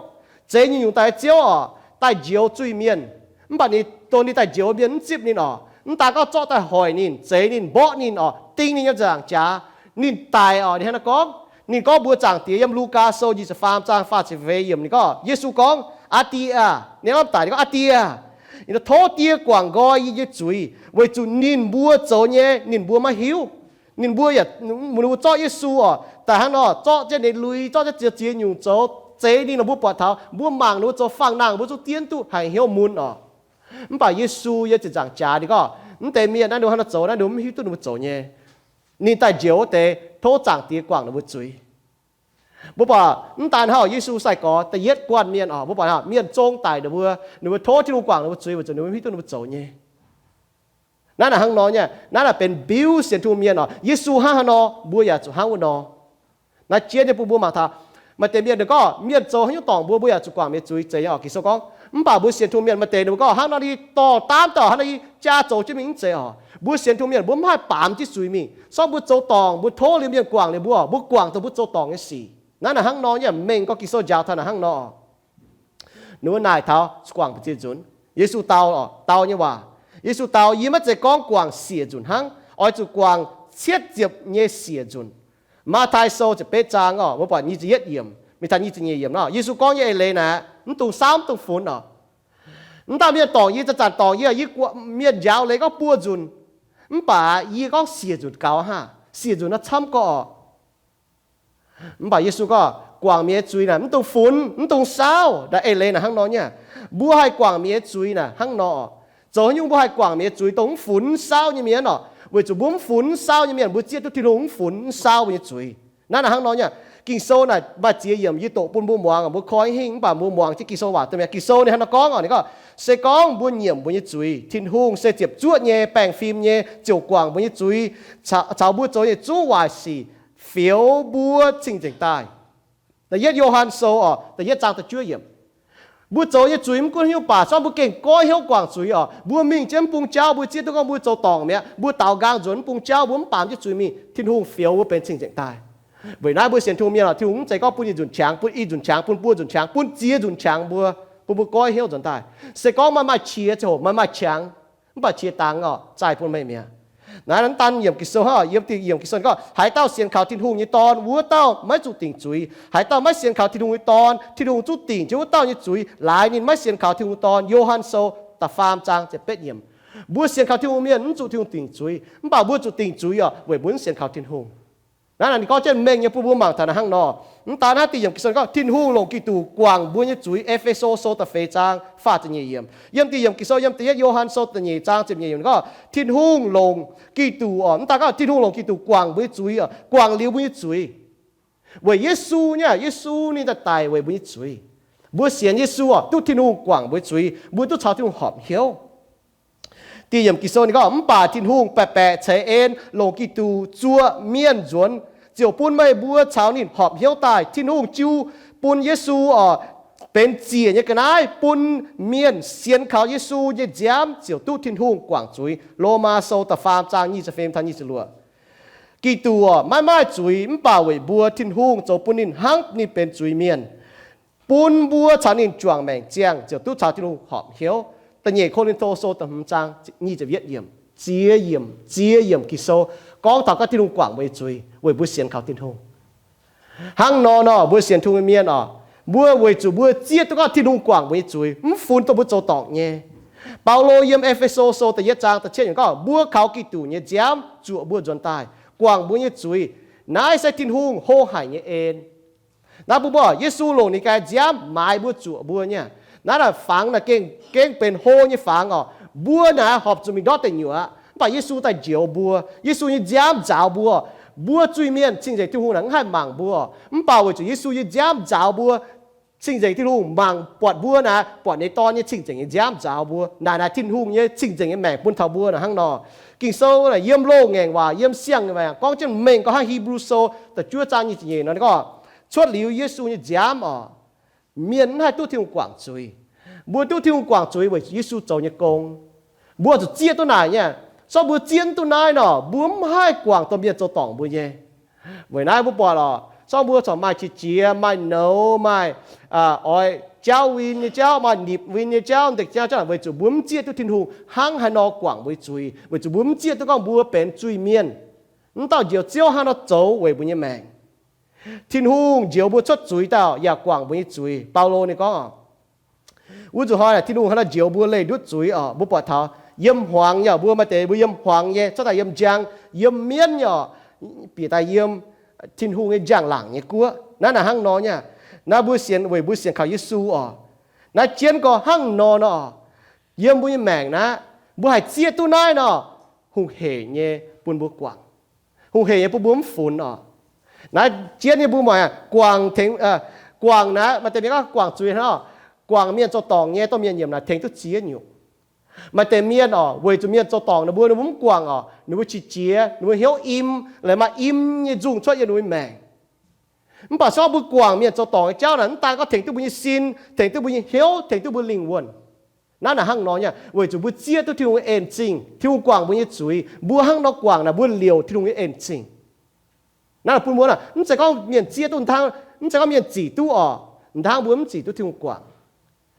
Zeix nyungc-nyungc daaih nyei Ziouv oc, daaih njoux zuiz-mienh. Mv baac ninh, dongh ninh daaih njoux mienh mv zipv ninh oc. Mv daan gorngv zorqv daaih hoic ninh, zeix ninh, mborqv ninh oc, ding ninh nyei nzaangc jaax, ninh daic oc. Ninh hnangv naaiv gorngv, ninh gorngv mbuox Zaangc Diex yiem Lugaa Sou nyic ziepc faam zaang faah ziepc feix yiemc, ninh gorngv, Yesu gorngv, Aa Die aah! Ninh lamh daic, ninh gorngv, Aa Die aah! Tov Die guangc nqoi yie nyei zuiz, weic zuqc ninh mbuo zoux nyei ninh mbuo maiv hiuv. Ninh mbuo yaac, ninh mbuo zorqv Yesu oc, daaih hnangv nor zorqv jienv ninh lui, zorqv jienv ziex ziex nyungc zoux, zeix ninh lorqc. Mbuo buatc taux, mbuo mangc ninh mbuo zoux fangx nangh, mbuo zungv dien duqv haiz hnyouv mun oc. Mv baac Yesu yiem ziepc nzaangc jaax ninh gorngv, mv deix mienh naaiv ninh hnangv nor zoux naaiv, ninh mv hiuv duqv ninh mbuo zoux nyei. Ninh daaih njoux wuov deix, tov Zaangc Diex guangc ninh mbuo zuiz. Mbuo buatc mv daan hnangv, Yesu sai-gorx da'yietv guanh mienh oc, mbuo buatc mienh zong daic ninh mbuo, ninh mbuo tov Tin-Hungh guangc ninh mbuo zuiz weic zuqc ninh mbuo mv hiuv duqv ninh mbuo zoux nyei. Naaiv naaic hnangv nor nyei, naaiv naaic benx biuv sienx Tin-Hungh mienh oc. Yesu hnangv haaix nor, mbuo yaac zuqc hnangv wuov nor. Naaiv jien nyei bun mbuo mangc taux, maaih deix mienh ninh gorngv mienh zoux haaix nyungc dorngc mbuo, mbuo yaac zuqc guangc mienh zuiz, zeiz nyei oc. Ging-Sou gorngv, mv baac mbuo sienx Tin-Hungh mienh maaih deix ninh mbuo gorngv hnangv nor, ninh dorh daamv dauh hnangv nor, yie jaa zoux jienv mingh, mv zeiz oc. Mbuo sienx Tin-Hungh mienh mbuo mv haih baamz jienv zuiz mingh. Sortv mbuo zoux dorngc, mbuo tov liuz mienh guangc liuz mbuo, mbuo guangc dongh mbuo zoux dorngc nyei sic. Naaiv naaic hnangv nor nyei, mengh gorngv Ging-Sou njaaux taux naaic hnangv nor. Ninh mbuo naaic taux guangc ba'ziex nzunc. Yesu dau, dau nyei waac. Yesu dau, Yie maiv zeiz gorngv guangc siec nzunc hnangv, oix zuqc guangc cietv ziepc nyei siec nzunc. Matv^taai Sou ziepc betv zaang oc, mbuo buatc nyic ziepc yietv yiemc mingh taux nyic ziepc nyeic yiemc nor, Yesu gorngv nyei eix leiz naaic, mv dungx saauv, mv dungx funx oc. Mv dauh mienh dorngc yie, zanc-zanc dorngc yie, yie mienh njaaux leiz gorngv buo nzunc, mv baac yie gorngv siec nzunc gaux haah, siec nzunc naaiv camv gorqv oc. Mv baac Yesu gorngv, guangc mienh nyei zuiz naaic mv dungx funx, mv dungx saauv. Naaiv eix leiz naaic hnangv nor nyei. Mbuo haih guangc mienh nyei zuiz naaic hnangv nor. Zoux haaix nyungc mbuo haih guangc mienh nyei zuiz dongh mv funx mv saauv nyei mienh oc? Weic zuqc mbuo mv funx mv saauv nyei mienh, mbuo zieqv duqv Tin-Hungh mv funx mv saauv mbuo nyei zuiz. Naaiv naaic hnangv nor nyei. Ging-Sou naaic maaih ziex yiemc yie doqc bun mbuo muangx, mbuo koi hingh mv baac mbuo muangx jienv Ging-Sou waac daaih mi'aqv. Ging-Sou ninh hnangv nor gorngv oc, ninh gorngv, Se gorngv mbuo nyiemc mbuo nyei zuiz, Tin-Hungh se ziepc zuoqv nyei, baengh fim nyei, ziouc guangc mbuo nyei zuiz caux mbuo zoux nyei zungv waaic sic, fioux mbuo cing-nzengc daaih. Da'yietv Yo^han Sou oc, da'yietv zaang da'juov yiemc. Mbuo zoux nyei zuiz mv gunv haaix nyungc baac, se gorngv mbuo gengh goiv hnyouv guangc zuiz oc, mbuo mingh jienv mv bung jauv, mbuo zieqv duqv gorngv mbuo zoux dorngc mi'aqv, mbuo daaux nqaang nzuonx mv bung jauv, mbuo mv baamz jienv zuiz mingh, Tin-Hungh fioux mbuo benx cing-nzengc daaih. Weic naaiv mbuo sienx Tin-Hungh mienh oc, Tin-Hungh mv zeiz gorngv bun yietc nzunc qangx, bun i nzunc qangx, bun buo nzunc qangx, bun ziex nzunc qangx mbuo, bun mbuo goiv hnyouv nzuonx daaih. Se gorngv maaih maaih qiex ziangh hoc maaih maaih qangx, mv baac qiex dangx oc, zaaih bun meih mi'aqv. Naaiv daan yiemc Ging-Sou hnangv, yiem da'yietv yiemc Ging-Sou ninh gorngv, Haaix dauh sienx kaux Tin-Hungh nyei Dorn, wuov dauh maiv zuqc dingc zuiz. Haaix dauh maiv sienx kaux Tin-Hungh nyei Dorn, Tin-Hungh zungv dingc jienv wuov dauh nyei zuiz, laaix ninh maiv sienx kaux Tin-Hungh nyei Dorn. Yo^han Sou da'faam zaang ziepc betv yiemc. Mbuo sienx kaux Tin-Hungh mienh mv zuqc Tin-Hungh dingc zuiz, mv baac mbuo zuqc dingc zuiz oc, weic mbuo mv sienx kaux Tin-Hungh. Naaiv naaic ninh gorngv jienv mengh nyei bun mbuo mangc taux naaic hnangv nor. Mv daan naaiv da'yiemc Ging-Sou gorngv Tin-Hungh longc Giduc guangc mbuo nyei zuiz. E^fe^so Sou da'feix zaang faah ziepc nyeic yiemc. Yiem da'yiemc Ging-Sou, yiem da'yietv Yo^han Sou da'nyeic zaang ziepc nyeic yiemc gorngv, Tin-Hungh longc Giduc oc, mv daan gorngv Tin-Hungh longc Giduc guangc mbuo nyei zuiz oc, guangc liuz mbuo nyei zuiz. Weic Yesu nyei, Yesu ninh daaih daic weic mbuo nyei zuiz. Mbuo sienx Yesu oc, duqv Tin-Hungh guangc mbuo nyei zuiz, mbuo duqv caux Tin-Hungh horpc hnyouv. Da'yiemc Ging-Sou ninh gorngv, Mv baac Tin-Hungh baeqc baeqc ceix en longc Giduc zuoqc mienh nzuonx, ziouc bun meih mbuo caux ninh horpc hnyouv daaih. Tin-Hungh jiu bun Yesu oc, benx ziec nyei ga'naaiv bun mienh sienx kaux Yesu nyei nziaamv ziouc duqv Tin-Hungh guangc zuiz. Lomaa Sou da'faam zaang nyic ziepc feix taux nyic ziepc luoqc. Giduc oc, maiv maaih zuiz, mv baac weic mbuo Tin-Hungh zoux bun ninh hnangv ninh benx zuiz-mienh, bun mbuo caux ninh juangc maengc ziangh ziouc duqv caux Tin-Hungh horpc hnyouv. Da'nyeic Ko^lin^to Sou da'hmz zaang nyic ziepc yietv yiemc. Ziex yiemc, ziex yiemc Ging-Sou gorngv taux gorngv Tin-Hungh guangc mbuo nyei zuiz weic mbuo sienx kaux Tin-Hungh. Hnangv nor nor, mbuo sienx Tin-Hungh nyei mienh oc, mbuo weic zuqc mbuo zieqv duqv gorngv Tin-Hungh guangc mbuo nyei zuiz, mv funx dongh mbuo zoux dorngc nyei. Baulo yiem E^fe^so Sou da'yietv zaang da'cietv yiemc gorngv, Mbuo kaux Giduc nyei nziaamv zuoqc mbuo nzuonx daaih, guangc mbuo nyei zuiz. Naaiv se Tin-Hungh hlo haic nyei en. Naaiv bun mbuo, Yesu longc ninh ganh nziaamv maaiz mbuo, zuoqc mbuo nyei. Naaiv naaic fangx naaic gengh, gengh benx hlo nyei fangx oc. Mbuo naaic horpc zuqc mingh ndortv deic nyuoqc aqv. Mv baac Yesu daaih njoux mbuo. Yesu nyei nziaamv nzaaux mbuo. Mbuo zuiz-mienh cing-nzengc Tin-Hungh naaic mv haih mangc mbuo, mv baac weic zuqc Yesu nyei nziaamv nzaaux mbuo, cing-nzengc Tin-Hungh mangc buatc mbuo naaic, buatc ninh nyei Dorn nyei cing-nzengc nyei nziaamv nzaaux mbuo. Naaic naaic Tin-Hungh nyei cing-nzengc nyei maengc bun taux mbuo naaic hnangv nor. Ging-Sou naaic yiem loz-ngaengc waac, yiem siang-ngaengc waac gorngv jienv mengh gorngv hnangv. Hipv^lu Sou da'juov zaang nyic ziepc nyeic nor gorngv, cuotv liuz Yesu nyei nziaamv oc, mienh mv haih duqv Tin-Hungh guangc zuiz. Mbuo duqv Tin-Hungh guangc zuiz weic zuqc Yesu zoux nyei gong. Mbuo zuqc zieqv duqv naaic nyei. Sorng mbuo zieqv duqv naaiv nor, mbuo mv haih guangc domh mienh zoux dorngc mbuo nyei. Weic naaiv mbuo buatc oc, sorng mbuo corc maaih qiex jiez, maaih nouz, maaih oix jaauv win nyei jauv, maaih nipc win nyei jauv, ndekc jauv, weic zuqc mbuo mv zieqv duqv Tin-Hungh hnangv haaix nor guangc mbuo nyei zuiz, weic zuqc mbuo mv zieqv duqv gorngv mbuo benx zuiz-mienh. Mv dauh njoux Ziouv hnangv nor zoux weic mbuo nyei maengc. Tin-Hungh njoux mbuo cuotv zuiz dauh yaac guangc mbuo nyei zuiz. Baulo ninh gorngv, wuov nzunc hnoi Tin-Hungh hnangv nor njoux mbuo leih ndutv zuiz oc. Mbuo buatc taux yiem hmuangx nyei, mbuo maaih deix mbuo yiem hmuangx nyei, cuotv daaih yiem njang, yiem mienv nyei oc, bieqc daaih yiem Tin-Hungh nyei njang-laangc nyei guoqv. Naaiv naaic hnangv nor nyei. Naaiv mbuo sienx, weic mbuo sienx kaux Yesu oc. Naaiv jienv gorngv hnangv nor nor, yiem mbuo nyei maengc naaiv, mbuo haih zieqv duqv naaiv nor, hungh heic nyei bun mbuo guangc. Hungh heic nyei bun mbuo mv funx oc. Naaiv jienv nyei mbuo muangx, guangc tengx, guangc naaiv maaih deix mienh gorngv guangc zuiz hnangv, guangc mienh zoux dorngc nyei domh mienh nyiemc naaic tengx duqv ziex nyungc. Maaih deix mienh oc, weic zuqc mienh zoux dorngc ninh mbuo, ninh mbuo mv guangc oc, ninh mbuo qiex jiez, ninh mbuo hnyouv im, laaix maaih im nyei nzungh cuotv yiem ninh mbuo nyei maengc. Mv baac se gorngv mbuo guangc mienh zoux dorngc nyei jauv naaic, mv daan gorngv tengx duqv mbuo nyei sin, tengx duqv mbuo nyei hnyouv, tengx duqv mbuo lingh wuonh. Naaiv naaic hnangv nor nyei, weic zuqc mbuo zieqv duqv Tin-Hungh nyei en zingh. Tin-Hungh guangc mbuo nyei zuiz, mbuo hnangv nor guangc naaic, mbuo liouc Tin-Hungh nyei en zingh. Naaiv naaic bun mbuo naaic, mv zeiz gorngv mienh zieqv duqv hnangv, mv zeiz gorngv mienh zic duqv oc, hnangv mbuo mv zic duqv Tin-Hungh guangc.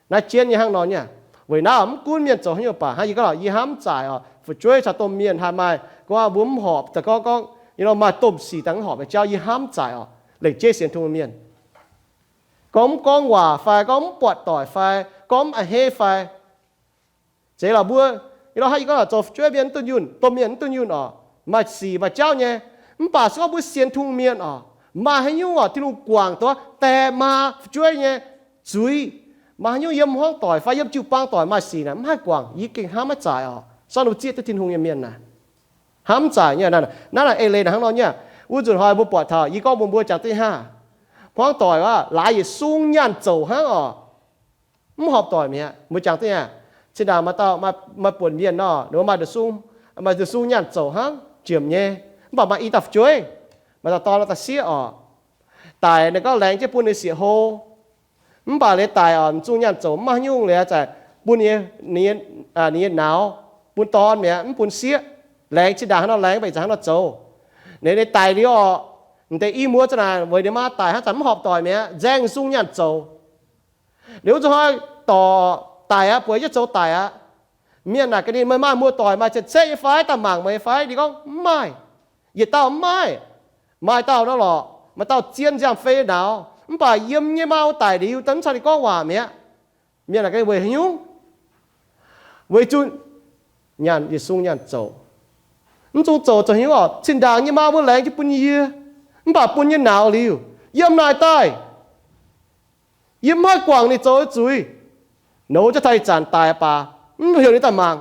Naaiv jienv nyei hnangv nor nyei. Weic naaiv mv gunv mienh zoux haaix nyungc baac hnangv yie gorngv, yie hnamv zaaic oc, fu'jueiv caux domh mienh haih maaih gorngv mbuo mv horpc, daaih gorngv gorngv, you know, maaih domh sic daaih mv horpc nyei jauv, yie hnamv zaaic oc, lengc jeiv sienx Tin-Hungh mienh. Gorngv mv gorngv waac fai gorngv mv buatc doic fai gorngv mv a'hneiv fai, zeiz lorqc mbuo, you know, hnangv yie gorngv zoux fu'jueiv mienh mv dunh yunh, domh mienh mv dunh yunh oc, maaih sic maaih jauv nyei. Mv baac se gorngv mbuo sienx Tin-Hungh mienh oc, maaih haaix nyungc oc, Tin-Hungh guangc duqv daaih maa fu'jueiv nyei zuiz. Maaih haaix nyungc yiem hmuangv doic fai yiem jiu-baang doic maaih sic naaic mv haih guangc, yie gengh hnamv maiv zaaic oc. Sorng ninh zieqv duqv Tin-Hungh nyei mienh naaic, hnamv zaaic nyei. Naaiv naaic eix leiz naaic hnangv nor nyei. Wuov nzunc hnoi mbuo buatc taux yie gorngv mbuox mbuo jangx duqv haav, hmuangv doic aqv, laaix yietc sung nyaanh zoux hnangv oc. Mv horpc doic mi'aqv. Mbuo jangx duqv haav, zinh ndaangc maaih dauh maaih buonc mienh nor, ninh mbuo maaih, maaih nduqc sung nyaanh zoux hnangv, jiem nyei. Mv baac maaih i dauh fu'jueiv, maaih dauh dorn, maaih dauh sieqv oc. Daic ninh gorngv laengz jienv bun ninh sieqv hlo. Mv baac liuz daic oc, m'zung nyaanh zoux mv maaih haaix nyungc liuz, zaaic bun ninh nyei nauz, bun dorn mi'aqv, mv bun sieqv. Laengz zinh ndaangc hnangv nor laengz, mv baac ih zanc hnangv nor zoux. Ninh, ninh daic liuz oc, m'deix i muoz za'naaic weic ninh maa daic hnangv, zanc mv horpc doic mi'aqv, nzaeng m'zung nyaanh zoux. Liuz wuov nzunc hnoi dorc daic aqv, bueix jienv zoux daic aqv. Mienh naaic gaax ninh, meih maaih muoz-doic maaih cien-ceqv nyei fai, daaih mangc meih fai? Ninh gorngv, mv maaih. Yietc dauh mv maaih. Maaih dauh nor lorqc, maaih dauh zien nziaamv-fei nauz, mv baac yiem nyei maa wuov daic liuz, daaih mv caux ninh gorngv waac mi'aqv. Mienh naaic gaax ninh, weic haaix nyungc? Weic zuqc nyaanh, yietc sung nyaanh zoux. Mv zung zoux zoux haaix nyungc oc? Zinh ndaangc nyei maa mbuo laengz jienv bun yie, mv baac bun yie nauz liuz, yiem naaic daaih yie mv haih guangc ninh zoux nyei zuiz. Nouz jienv taux ih zanc daic baac mv heuc ninh daaih mangc.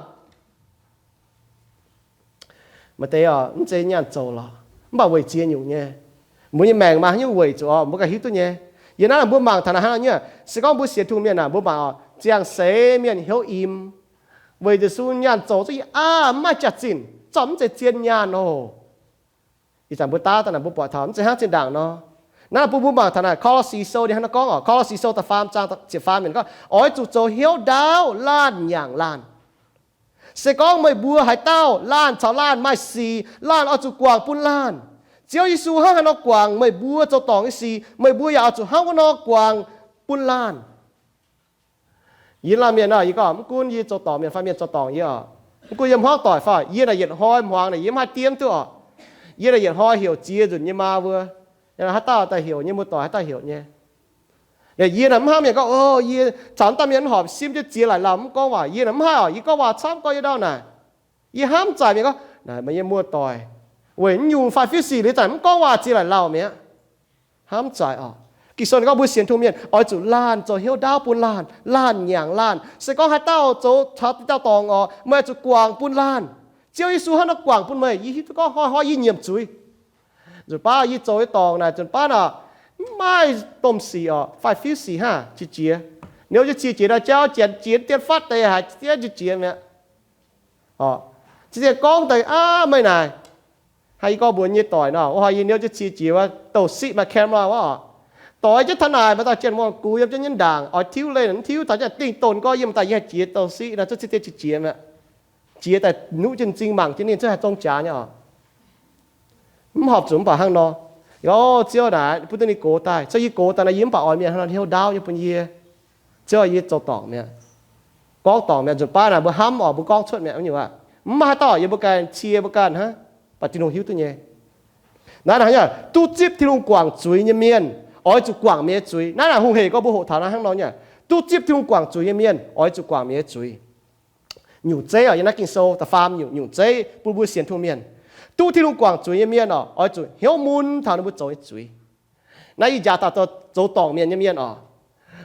Maaih deix oc, mv zeiz nyaanh zoux lorqc, mv baac weic ziex nyungc nyei. Mbuo nyei maengc maaih haaix nyungc weic zuqc oc, mbuo ganh hiuv duqv nyei. Yie naaiv mbuo mangc taux naaic hnangv nor nyei, se gorngv mbuo sienx Tin-Hungh mienh naaic, mbuo mangc oc, ziangh seix mienh hnyouv im, weic zuqc sung nyaanh zoux zungv yie aav mv maaih jaax-zinh, zorqv mv zeiz zien nyaanh oc. Ih zanc mbuo daav daaih naaic mbuo buatc taux mv zeiz hnangv zinh ndaangc nor. Naaiv mbuo, mbuo mangc taux naaic Ko^lo^si Sou ninh hnangv nor gorngv oc, Ko^lo^si Sou da'faam zaang ziepc faam yiemc gorngv, oix zuqc zoux hnyouv ndaauv laanh nyangc laanh. Se gorngv meih mbuo haaix dauh laanh caux laanh maaih sic, laanh oix zuqc guangc bun laanh. Ziouv Yesu hnangv haaix nor guangc meih mbuo zoux dorngc nyei sic, meih mbuo yaac oix zuqc hnangv wuov nor guangc bun laanh. Yie laanh mienh oc, yie gorngv mv gunv yie zoux dorngc mienh fai mienh zoux dorngc yie oc, mv gunv yiem hmuangv doic fai, yie naaic yietc hnoi hmuangx naaic yie mv haih diev duqv oc. Yie naaic yietc hnoi heuc ziex nzunc nyei maa mbuo, haaix dauh daaih heuc nyei, muoz-doic haaix dauh heuc nyei. Yie naaic mv hnangv mienh gorngv, o, yie caux mv dauh mienh mv horpc, simv jienv ziex laaic lauh mv gorngv waac. Yie naaic mv haih oc, yie gorngv waac camv gorngv yie ndau naaic. Yie hnamv zaaic mienh gorngv, naaic meih nyei muoz-doic weic mv nyungc fai fiuv sic liuz zanc mv gorngv waac ziex laaic lauh mi'aqv. Hnamv zaaic oc. Ging-Sou ninh gorngv mbuo sienx Tin-Hungh mienh oix zuqc laanh zoux hnyouv ndaauv bun laanh, laanh nyanc laanh. Se gorngv haaix dauh zoux taux dauh dorngc oc, meih oix zuqc guangc bun laanh. Ziouv Yesu hnangv nor guangc bun meih. Yie hiuv duqv gorngv hnoi-hnoi yie nyiemc zuiz. Nzunc baav yie zoux nyei dorngc naaic nzunc baav naaic, mv maaih domh sic oc, fai fiuv sic hnangv, qiex jiez. Niouv jienv qiex jiez nor jauv, janx jiex dien fatv deix haic, dien qiex jiez mi'aqv. Ziex dien gorngv daaih, Aav, meih naaic, haaix yie gorngv mbuox nyei doic nor, wuov hnoi yie niouv jienv qiex jiez wuov, douc siqv maaih camera wuov oc. Doix jienv taux naaic, maaih dauh janx-muangh gux yiem jienv nyei ndaangc, oix tiuv leih mv tiuv, taux jienv dingh donx gorngv yiem daaih yie haih jiex douc siqv nor, cuotv ziex dien qiex jiez mi'aqv. Jiex daaih nuqv jienv m'zing mangc jienv ninh cuotv haaix zong jaax nyei oc. Mv horpc zuqc mv baac hnangv nor. Ziouv naaic bun duqv ninh gox daaih, se yie gox daaih naaic yie mv baac oix mienh hnangv nor hnyouv ndaauv nyei bun yie. Ziouv, yie zoux dorngc mi'aqv. Gorngv dorngc mi'aqv, nzunc baav naaic mbuo hnamv oc, mbuo gorngv cuotv mi'aqv, mv nyungc aqv. Mv maaih haaix dauh yiem mbuo ganh, cie mbuo ganh hnangv, baac Tin-Hungh hiuv duqv nyei. Naaiv naaic, duqv zipv Tin-Hungh guangc zuiz nyei mienh oix zuqc guangc meih nyei zuiz. Naaiv naaic hungh hec gorngv mbuo hoqc taux naaiv hnangv nor nyei. Duqv zipv Tin-Hungh guangc zuiz nyei mienh oix zuqc guangc meih nyei zuiz. Nyungc zeiv oc, yiem naaiv Ging-Sou da'faam nyungc, nyungc zeiv bun mbuo sienx Tin-Hungh mienh. Duqv Tin-Hungh guangc zuiz nyei mienh oc, oix zuqc hnyouv mun taux ninh mbuo zoux nyei zuiz. Naaiv ih jaax daaih zoux dorngc mienh nyei mienh oc.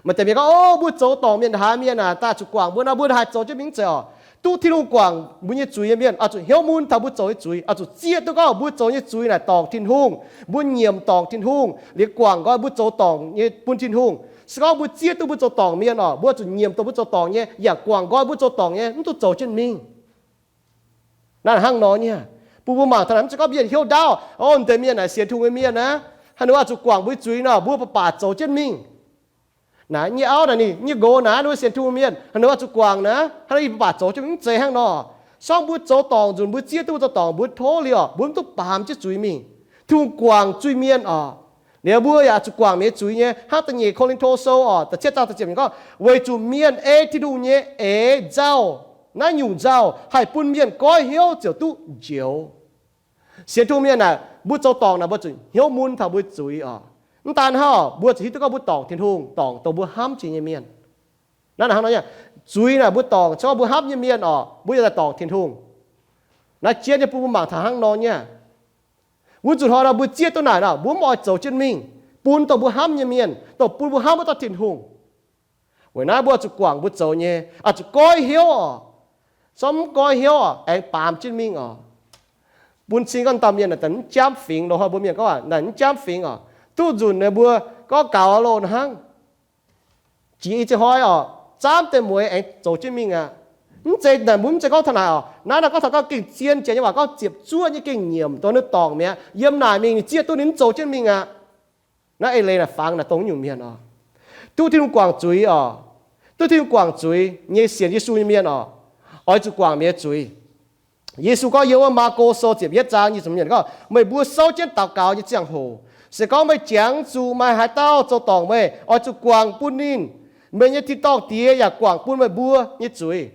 Maaih deix mienh gorngv, O, mbuo zoux dorngc mienh, haaix mienh aah, daaih zuqc guangc mbuo nor, mbuo haih zoux jienv mingh zeiz oc. Duqv Tin-Hungh guangc mbuo nyei zuiz nyei mienh oix zuqc hnyouv mun taux mbuo zoux nyei zuiz, oix zuqc zieqv duqv gorngv mbuo zoux nyei zuiz naaic dorngc Tin-Hungh, mbuo nyiemc dorngc Tin-Hungh, liuz guangc nqoi mbuo zoux dorngc nyei bun Tin-Hungh. Se gorngv mbuo zieqv duqv mbuo zoux dorngc mienh oc, mbuo zuqc nyiemc dongh mbuo zoux dorngc nyei, yaac guangc nqoi mbuo zoux dorngc nyei, mv duqv zoux jienv mingh. Naaiv hnangv nor nyei. Bun mbuo mangc taux naaic, mv zeiz gorngv mienh hnyouv ndaauv, O, deix mienh naaic sienx Tin-Hungh nyei mienh aqv, haaix nor oix zuqc guangc mbuo nyei zuiz nor, mbuo baac baac zoux jienv mingh. Naaiv nyei auv naaic, ninh nyei nqox naaiv, ninh mbuo sienx Tin-Hungh mienh, haaix nor oix zuqc guangc naaiv, haaix nor yie baac baac zoux jienv mingh, mv zeiz hnangv nor. Se gorngv mbuo zoux dorngc nzunc, mbuo zieqv duqv mbuo zoux dorngc, mbuo tov liuz oc, mbuo mv duqv baamz jienv zuiz mingh. Tin-Hungh guangc zuiz mienh oc. Liuz mbuo yaac zuqc guangc mienh nyei zuiz nyei, hnangv da'nyeic Ko^lin^to Sou oc, da'cietv zaang da'ziepc yiemc gorngv, Weic zuqc mienh ei Tin-Hungh nyei eix nzauh, naaiv nyungc nzauh haih bun mienh goiv hnyouv ziouc duqv njoux. Sienx Tin-Hungh mienh naaic, mbuo zoux dorngc naaic mbuo zuqc hnyouv mun taux mbuo zuiz oc. Mv daan hnangv, mbuo zuqc hiuv duqv gorngv mbuo dorngc Tin-Hungh, dorngc dongh mbuo hnamv jiex nyei mienh. Naaiv hnangv nor nyei, zuiz naaic mbuo dorngc, se gorngv mbuo hnamv nyei mienh oc, mbuo yaac daaih dorngc Tin-Hungh. Naaiv jienv nyei bun mbuo mangc taux hnangv nor nyei. Wuov nzunc hnoi nor mbuo zieqv duqv naaic nor, mbuo mv oix zoux jienv mingh bun dongh mbuo hnamv nyei mienh, dongh bun mbuo hnamv wuov dauh Tin-Hungh. Weic naaiv mbuo oix zuqc guangc mbuo zoux nyei, oix zuqc goiv hnyouv oc. Se gorngv mv goiv hnyouv oc, aengx baamz jienv mingh oc. Bun cing gorngv dauh mienh naaic mv jamv fingx, loz-hnoi mbuo mienh gorngv naaic mv jamv fingx oc. Duqv nzunc naaic mbuo gorngv gaux loh hnangv. Jiex i ziex hnoi oc, zaamv deix mueiz aengx zoux jienv mingh aqv. Mv zeiz naaic, mbuo mv zeiz gorngv taux naaic oc. Naaiv nor gorngv taux gorngv gengh zien jiex nyei waac gorngv ziepc zuoqv nyei gengh nyiemc dongh ninh dorngc mi'aqv. Yiem naaic mingh ninh zieqv duqv ninh mv zoux jienv mingh aqv. Naaiv eix leiz naaic fangx naaic dongh nyungc mienh oc. Duqv Tin-Hungh guangc zuiz oc. Duqv Tin-Hungh guangc zuiz nyei sienx Yesu nyei mienh oc, oix zuqc guangc mienh nyei zuiz. Yesu gorngv yiem wuov Maako Sou ziepc yietv zaang nyic ziepc mienh gorngv, Meih mbuo souv jienv daux gaux nyei ziangh hoc, se gorngv meih jangx zuqc maaih haaix dauh zoux dorngc meih, oix zuqc guangc bun ninh. Meih nyei tin-dorngh Diex yaac guangc bun meih mbuo nyei zuiz.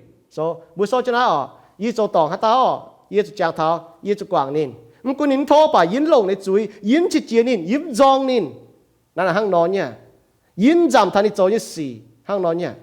Mbuo souv jienv naaiv oc, yie zoux dorngc haaix dauh, yie zuqc jangx taux, yie zuqc guangc ninh. Mv gunv ninh mv tov baac yie mv longc ninh zuiz, yie mv qiex jiez ninh, yie mv nzorng ninh. Naaiv hnangv nor nyei. Yie mv nzamc taux ninh zoux nyei sic hnangv nor nyei.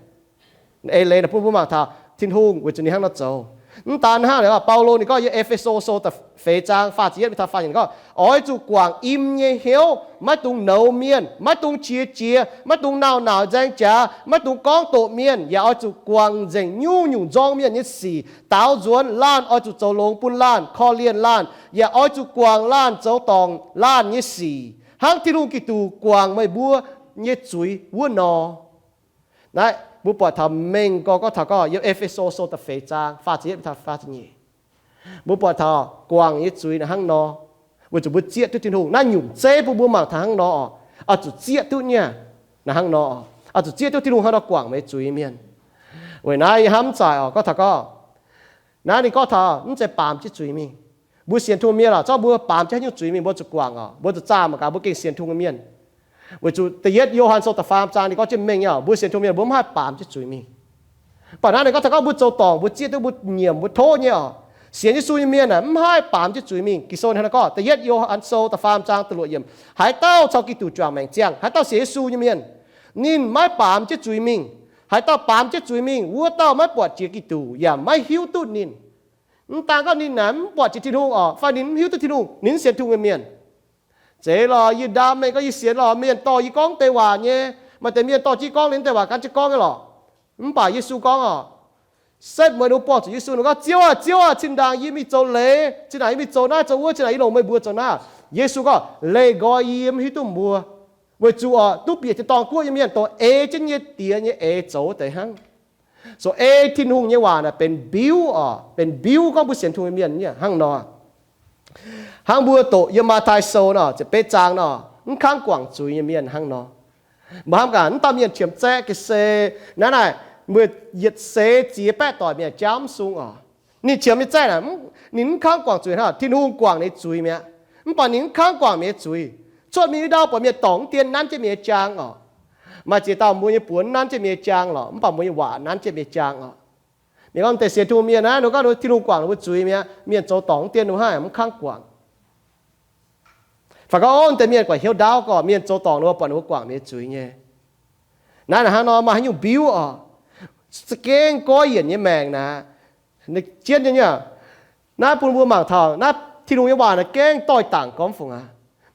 Eix leiz naaic bun mbuo mangc taux Tin-Hungh weic zuqc ninh hnangv nor zoux. Mv daan hnangv, Baulo ninh gorngv yiem E^fe^so Sou da'feix zaang faah ziepc yietv mingh taux faah ziepc nyeic gorngv, Oix zuqc guangc im nyei hnyouv, maiv dungx nouz mienh, maiv dungx qiex jiez, maiv dungx nauc nauc nzaeng jaax, maiv dungx gorngv doqc mienh, yaac oix zuqc guangc nzengc nyungc-nyungc nzorng mienh nyei sic, daaux nzuonx laanh oix zuqc zoux longx bun laanh, korv-lienh laanh, yaac oix zuqc guangc laanh zoux dorngc laanh nyei sic, hnangv Tin-Hungh Giduc guangc meih mbuo nyei zuiz wuov nor. Naaiv mbuo buatc taux mengh gorx gorngv taux gorngv yiem E^fe^so Sou da'feix zaang faah ziepc yietv taux faah ziepc nyeic. Mbuo buatc taux guangc nyei zuiz naaic hnangv nor, weic zuqc mbuo zieqv duqv Tin-Hungh. Naaiv nyungc zeiv bun mbuo mangc taux hnangv nor, oix zuqc zieqv duqv nyei. Naaiv hnangv nor, oix zuqc zieqv duqv Tin-Hungh hnangv nor guangc meih zuiz nyei mienh. Weic naaiv yie hnamv zaic oc, gorngv taux gorngv, naaiv ninh gorngv taux mv zeiz baamz jienv zuiz mingh. Mbuo sienx Tin-Hungh mienh oc, zorqv mbuo baamz jienv haaix nyungc zuiz mingh mbuo zuqc guangc oc, mbuo zuqc zaah mangc gaax mbuo gengh sienx Tin-Hungh nyei mienh. Weic zuqc da'yietv Yo^han Sou da'faam zaang ninh gorngv jienv mengh nyei oc, mbuo sienx Tin-Hungh mienh mbuo mv haih baamz jienv zuiz mingh. Mv baac naaiv ninh gorngv taux gorngv mbuo zoux dorngc, mbuo zieqv duqv, mbuo nyiemc, mbuo tov nyei oc. Sienx Yesu nyei mienh aah, mv haih baamz jienv zuiz mingh. Ging-Sou hnangv naaiv gorngv, da'yietv Yo^han Sou da'faam zaang da'luoqc yiemc, Haaix dauh caux Giduc juangc maengc ziangh, haaix dauh sienx Yesu nyei mienh, ninh maiv baamz jienv zuiz mingh. Haaix dauh baamz jienv zuiz mingh, wuov dauh maiv buatc jiex Giduc yaac maiv hiuv duqv ninh. Mv daan gorngv ninh aah, mv buatc jiex Tin-Hungh oc, fai ninh mv hiuv duqv Tin-Hungh, ninh mv sienx Tin-Hungh nyei mienh. Zeiz lorqc, yie ndaam mengh gorngv yie sienx lorqc, mienh dorh yie gorngv deix waac nyei. Maaih deix mienh dorh jienv gorngv liuz deix waac gan jienv gorngv nyei lorqc. Mv baac Yesu gorngv oc, setv mueiz ninh mbuo buangh zuqc Yesu, ninh gorngv, Ziouv aah, Ziouv aah, zinh ndaangc yie mingh zoux leiz, zinh ndaangc yie mingh zoux naaiv zoux wuov, zinh ndaangc yie longc meih mbuox zoux naaiv. Yesu gorngv, Leih nqoi yie, yie mv hiuv duqv mbuo. Weic zuqc oc, duqv bieqc tin-dorngh guoqv nyei mienh dongh ei jienv nyei Diex nyei eix zoux deix hnangv. So ei Tin-Hungh nyei waac naaic benx mbiuv oc, benx mbiuv gorngv mbuo sienx Tin-Hungh nyei mienh hnangv nor. Hnangv mbuo doqc yiem Matv^tai Sou nor, ziepc betv zaang nor, mv kangv guangc zuiz nyei mienh hnangv nor. Mbuo hnamv gaax, mv dauh mienh qiemx zaeqv ga'sie, naaiv naaic, mbuo yietc seix ziex baeqv doic mienh jauv mv sung oc. Ninh qiemx nyei zaeqv naaic, ninh mv kangv guangc zuiz hnangv, Tin-Hungh guangc ninh zuiz mi'aqv. Mv baac ninh mv kangv guangc mienh nyei zuiz. Cuotv mingh ndau buatc mienh dorngc mv dien nanv jienv mienh nyei jaang oc. Maaih ziex dauh mbuo nyei buonc nanv jienv mienh nyei jaang lorqc, mv baac mbuo nyei waac nanv jienv mienh nyei jaang oc. Mienh gorngv deix sienx Tin-Hungh mienh naaiv, ninh gorngv ninh Tin-Hungh guangc ninh mbuo zuiz mi'aqv, mienh zoux dorngc mv dien ninh mbuo haaix mv kangv guangc. Fai gorngv, o, deix mienh guangc hnyouv ndaauv gorqv, mienh zoux dorngc ninh mbuo buatc ninh mbuo guangc mienh nyei zuiz nyei. Naaiv naaic hnangv nor maaih haaix nyungc mbiuv oc. Za'gengh goiv yienc nyei maengc naaic, jienv nyei. Naaiv bun mbuo mangc taux naaiv Tin-Hungh nyei waac naaic gengh doix dangc gormx fungc aqv.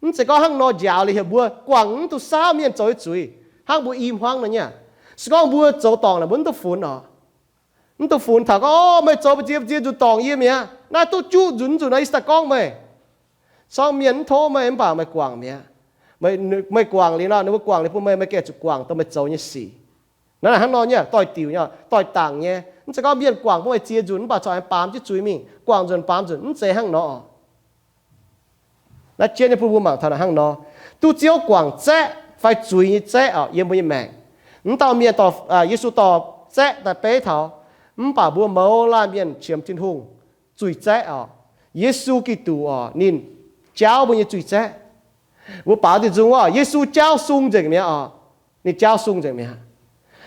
Mv zeiz gorngv hnangv nor njaaux liuz heuc mbuo guangc mv duqv saauv mienh zoux nyei zuiz, hnangv mbuo i hmuangv nor nyei. Se gorngv mbuo zoux dorngc naaic mbuo mv duqv funx oc. Mv duqv funx taux gorngv, o, meih zoux mbu'ziex mbu'ziex nzunc dorngc yie mi'aqv. Naaiv duqv juqv nzunc mv nzunc nor, yie cingx daaih gorngv meih. Corngv mienh mv tov meih mv baac meih guangc mi'aqv. Meih guangc liuz nor, ninh mbuo guangc liuz bun meih, meih gengh zuqc guangc dongh meih zoux nyei sic. Naaiv hnangv nor nyei, doix-diuc nyei, doix-dangc nyei. Mv zeiz gorngv mienh guangc bun meih ziex nzunc mv baac corc aengx baamz jienv zuiz mingh, guangc nzunc baamz nzunc, mv zeiz hnangv nor. Naaiv jienv nyei bun mbuo mangc taux naaic hnangv nor, duqv Ziouv guangc zaeqv fai zuiz nyei zaeqv oc yiem mbuo nyei maengc. Mv dauh mienh dorh, Yesu dorh zaeqv daaih beiv taux, mv baac mbuo mouz laanh mienh qiemx Tin-Hungh zuiz zaeqv oc. Yesu Giduc oc, ninh jaauv mbuo nyei zuiz zaeqv. Mbuo baaux nzung oc, Yesu jaauv sung nzengc mi'aqv oc. Ninh jaauv sung nzengc mi'aqv.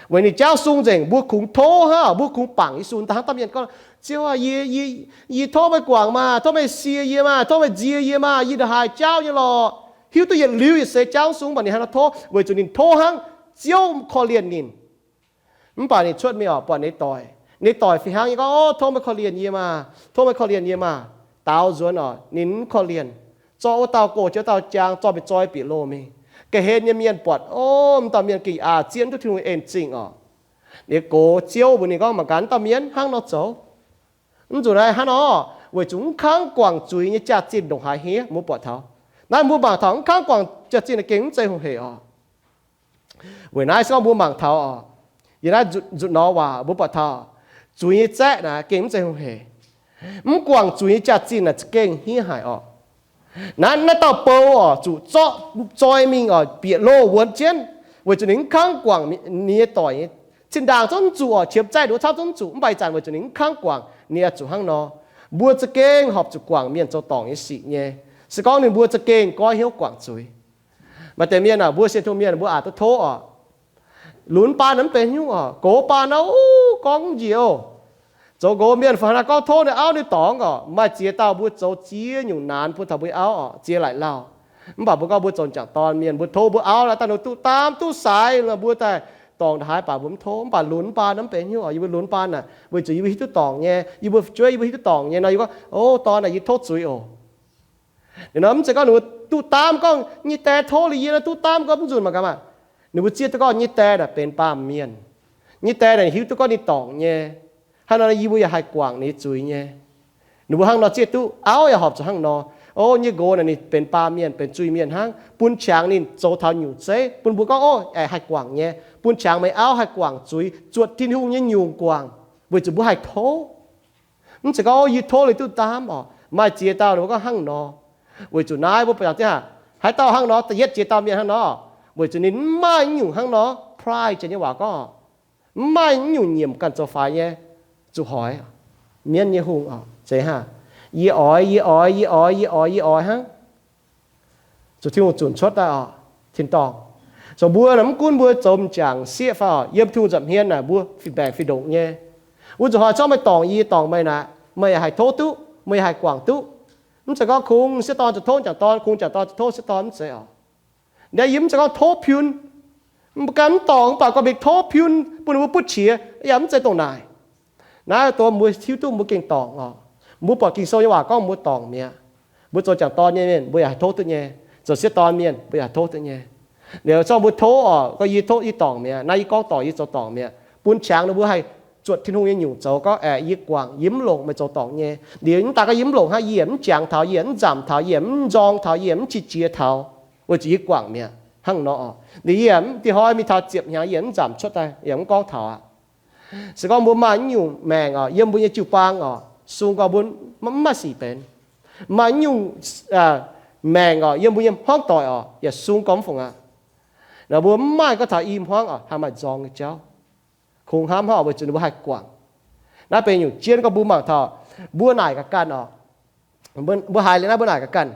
Weic ninh jaauv sung nzengc, mbuo kungx tov hnangv, mbuo kungx bangc Yesu daaih hnangv dauh mienh gorngv, Ziouv aah, yie, yie, yie tov meih guangc maah, tov meih sie yie maah, tov meih nzie yie maah, yie ndongc haaix jaauv nyei lorqc. Hiuv duqv yietc liuz yietc seix jaauv sung, mv baac ninh hnangv nor tov, weic zuqc ninh tov hnangv Ziouv korv-lienh ninh. Mv baac ninh cuotv mingh oc, buatc ninh doic. Ninh doic fih hnangv nyei gorngv, O, tov meih korv-lienh yie maah, tov meih korv-lienh yie maah. Daaux nzuonx oc, ninh mv korv-lienh. Zorqv wuov dauh gox jienv dauh jaang zorqv mingh zoi bieqc loh mingh. Ga'hlen nyei mienh buatc, O, m'dauh mienh gengh aqc zieqv duqv Tin-Hungh en zingh oc. Ninh gox Ziouv mbuox ninh gorngv, Mangc gaax, m'dauh mienh hnangv nor zoux. Mv zuqc naaiv hnangv nor, weic zuqc mv kangv guangc zuiz nyei jaax-zinh ndongc haaix hniev, mbuo buatc taux. Naaiv mbuo mangc taux mv kangv guangc jaax-zinh gengh mv zeiz hungh hec oc. Weic naaiv se gorngv mbuo mangc taux oc, yiem naaiv nzutc nor waac mbuo buatc taux zuiz nyei zaeqv naaic gengh mv zeiz hungh hec. Mv guangc zuiz nyei jaax-zinh naaic za'gengh hniev haic oc. Naaiv, naaiv dauh bou oc, zuqc zorqv zoi mingh oc, bieqc loh wuonx jienv, weic zuqc ninh mv kangv guangc ninh nyei doic nyei. Zinh ndaangc zungv mv zuqc oc, qiemx zaeqv nduov camv zungv mv zuqc, mv baac ih zanc weic zuqc ninh mv kangv guangc, ninh oix zuqc hnangv nor. Mbuo za'gengh horpc zuqc guangc mienh zoux dorngc nyei sic nyei. Se gorngv ninh mbuo za'gengh goiv hnyouv guangc zuiz. Maaih deix mienh aah, mbuo sienx Tin-Hungh mienh mbuo aqc duqv tov oc. Lunx baan mv benx hnyouv oc, gox baan nor, gorngv njiec oc. Zoux nqox mienh fai haaix nor gorngv tov ninh auv ninh dorngx oc. Maaih ziex dauh mbuo zoux ziex nyungc naanx bun taux mbuo auv oc, ziex laaic lauh. Mv baac mbuo gorngv mbuo zoux m'jangc dorn mienh, mbuo tov mbuo auv naaiv daaih ninh duqv daamv duqv saix, mbuo daaih dorngc ndongc haaix baac mbuo mv tov. Mv baac lunx baan nor mv benx hnyouv oc, yie mbuo lunx baan aah, weic zuqc yie mbuo hiuv duqv dorngc nyei, yie mbuo fu'jueiv yie mbuo hiuv duqv dorngc nyei nor, yie gorngv, O, dorn aah, yie tov zuiz oc. Ninh nor mv zeiz gorngv ninh mbuo duqv daamv gorngv nyei die tov liuz yie nor duqv daamv gorngv mv nzunc mangc gaax maah. Ninh mbuo zieqv duqv gorngv nyei die naaic benx baamh mienh. Nyei die naaic hiuv duqv gorngv ninh dorngc nyei. Hnangv nor yie mbuo yaac haih guangc ninh nyei zuiz nyei. Ninh mbuo hnangv nor zieqv duqv, auv yaac horpc zuqc hnangv nor. O, nyei nqox naaic ninh benx baamh mienh, benx zuiz-mienh hnangv, bun qangx ninh zoux taux nyungc zeiv bun mbuo gorngv, O, aengx haih guangc nyei. Bun qangx meih auv haih guangc zuiz, zuotc Tin-Hungh nyei nyungc guangc, weic zuqc mbuo haih tov. Mv zeiz gorngv, O, yie tov liuz duqv daamv oc. Maaih ziex dauh ninh mbuo gorngv hnangv nor. Weic zuqc naaiv mbuo buatc ziangh haaix dauh hnangv nor, da'yietv ziex dauh mienh hnangv nor, weic zuqc ninh mv maaih nyungc hnangv nor, pride janx nyei waac gorngv, mv maaih nyungc nyiemc ganh zoux faix nyei, zuqc hoiz, mienv nyei hungh oc, zeiz hnangv. Yie oix, yie oix, yie oix, yie oix, yie oix hnangv. Zuqc Tin-Hungh zunc cuotv daaih oc, tin-dorngh. So mbuo naaic mv gunv mbuo zoux m'jangc sieqv fai oc, yiem Tin-Hungh nza'hmien naaic mbuo fih mbaengc fih ndongc nyei. Wuov zuqc hoiz zorqv meih dorngc yie, yie dorngc meih naaic, meih yaac haih tov duqv, meih yaac haih guangc duqv. Mv zeiz gorngv kungx m'sieqv dorn zuqc tov m'jangc dorn, kungx m'jangc dorn zuqc tov m'sieqv dorn, mv zeiz oc. Naaiv yie mv zeiz gorngv tov piun, mbuo ganh mv dorngc mv baac gorngv mingh tov piun bun ninh mbuo butv qiex, yaac mv zeiz dongh naaic. Naaiv dongh mbuo hiuv duqv mbuo gengh dorngc oc. Mbuo buatc Ging-Sou nyei waac gorngv mbuo dorngc mi'aqv. Mbuo zoux m'jangc dorn nyei mienh mbuo yaac haih tov duqv nyei. Zoux m'sieqv dorn mienh mbuo yaac haih tov duqv nyei. Liuz zorqv mbuo tov oc, gorngv yie tov yie dorngc mi'aqv. Naaiv yie gorngv dorngc yie zoux dorngc mi'aqv. Bun qangx ninh mbuo haih zuotc Tin-Hungh nyei nyungc zoux gorngv, Aeqv, yie guangc, yie mv longc meih zoux dorngc nyei. Liuz mv daaih gorngv yie mv longc hnangv, yie yaac mv jangx taux, yie yaac mv nzamc taux, yie yaac mv nzorng taux, yie yaac mv qiex jiez taux, weic zuqc yie guangc mi'aqv. Hnangv nor oc, liuz yie yaac mv, dinh hnoi mingh taux ziepc hnyangx yie yaac mv nzamc cuotv daaih, yaac mv gorngv taux aqv. Se gorngv mbuo maaih naaiv nyungc maengc oc, yiem mbuo nyei jiu-baang oc, sung gorngv mbuo mv, mv maaih sic benx. Maaih naaiv nyungc maengc oc, yiem mbuo nyei hmuangv doic oc, yaac sung gorngv mv fungc aqv. Nor mbuo mv maaih gorngv taux i hmuangv oc, haih maaih nzorng nyei jauv. Kungx hnamv hnangv oc, weic zuqc ninh mbuo haih guangc. Naaiv benx nyungc jien gorngv mbuo mangc taux, mbuo naaic gaax ganh oc. Mbuo haiz liuz naaiv mbuo naaic gaax ganh.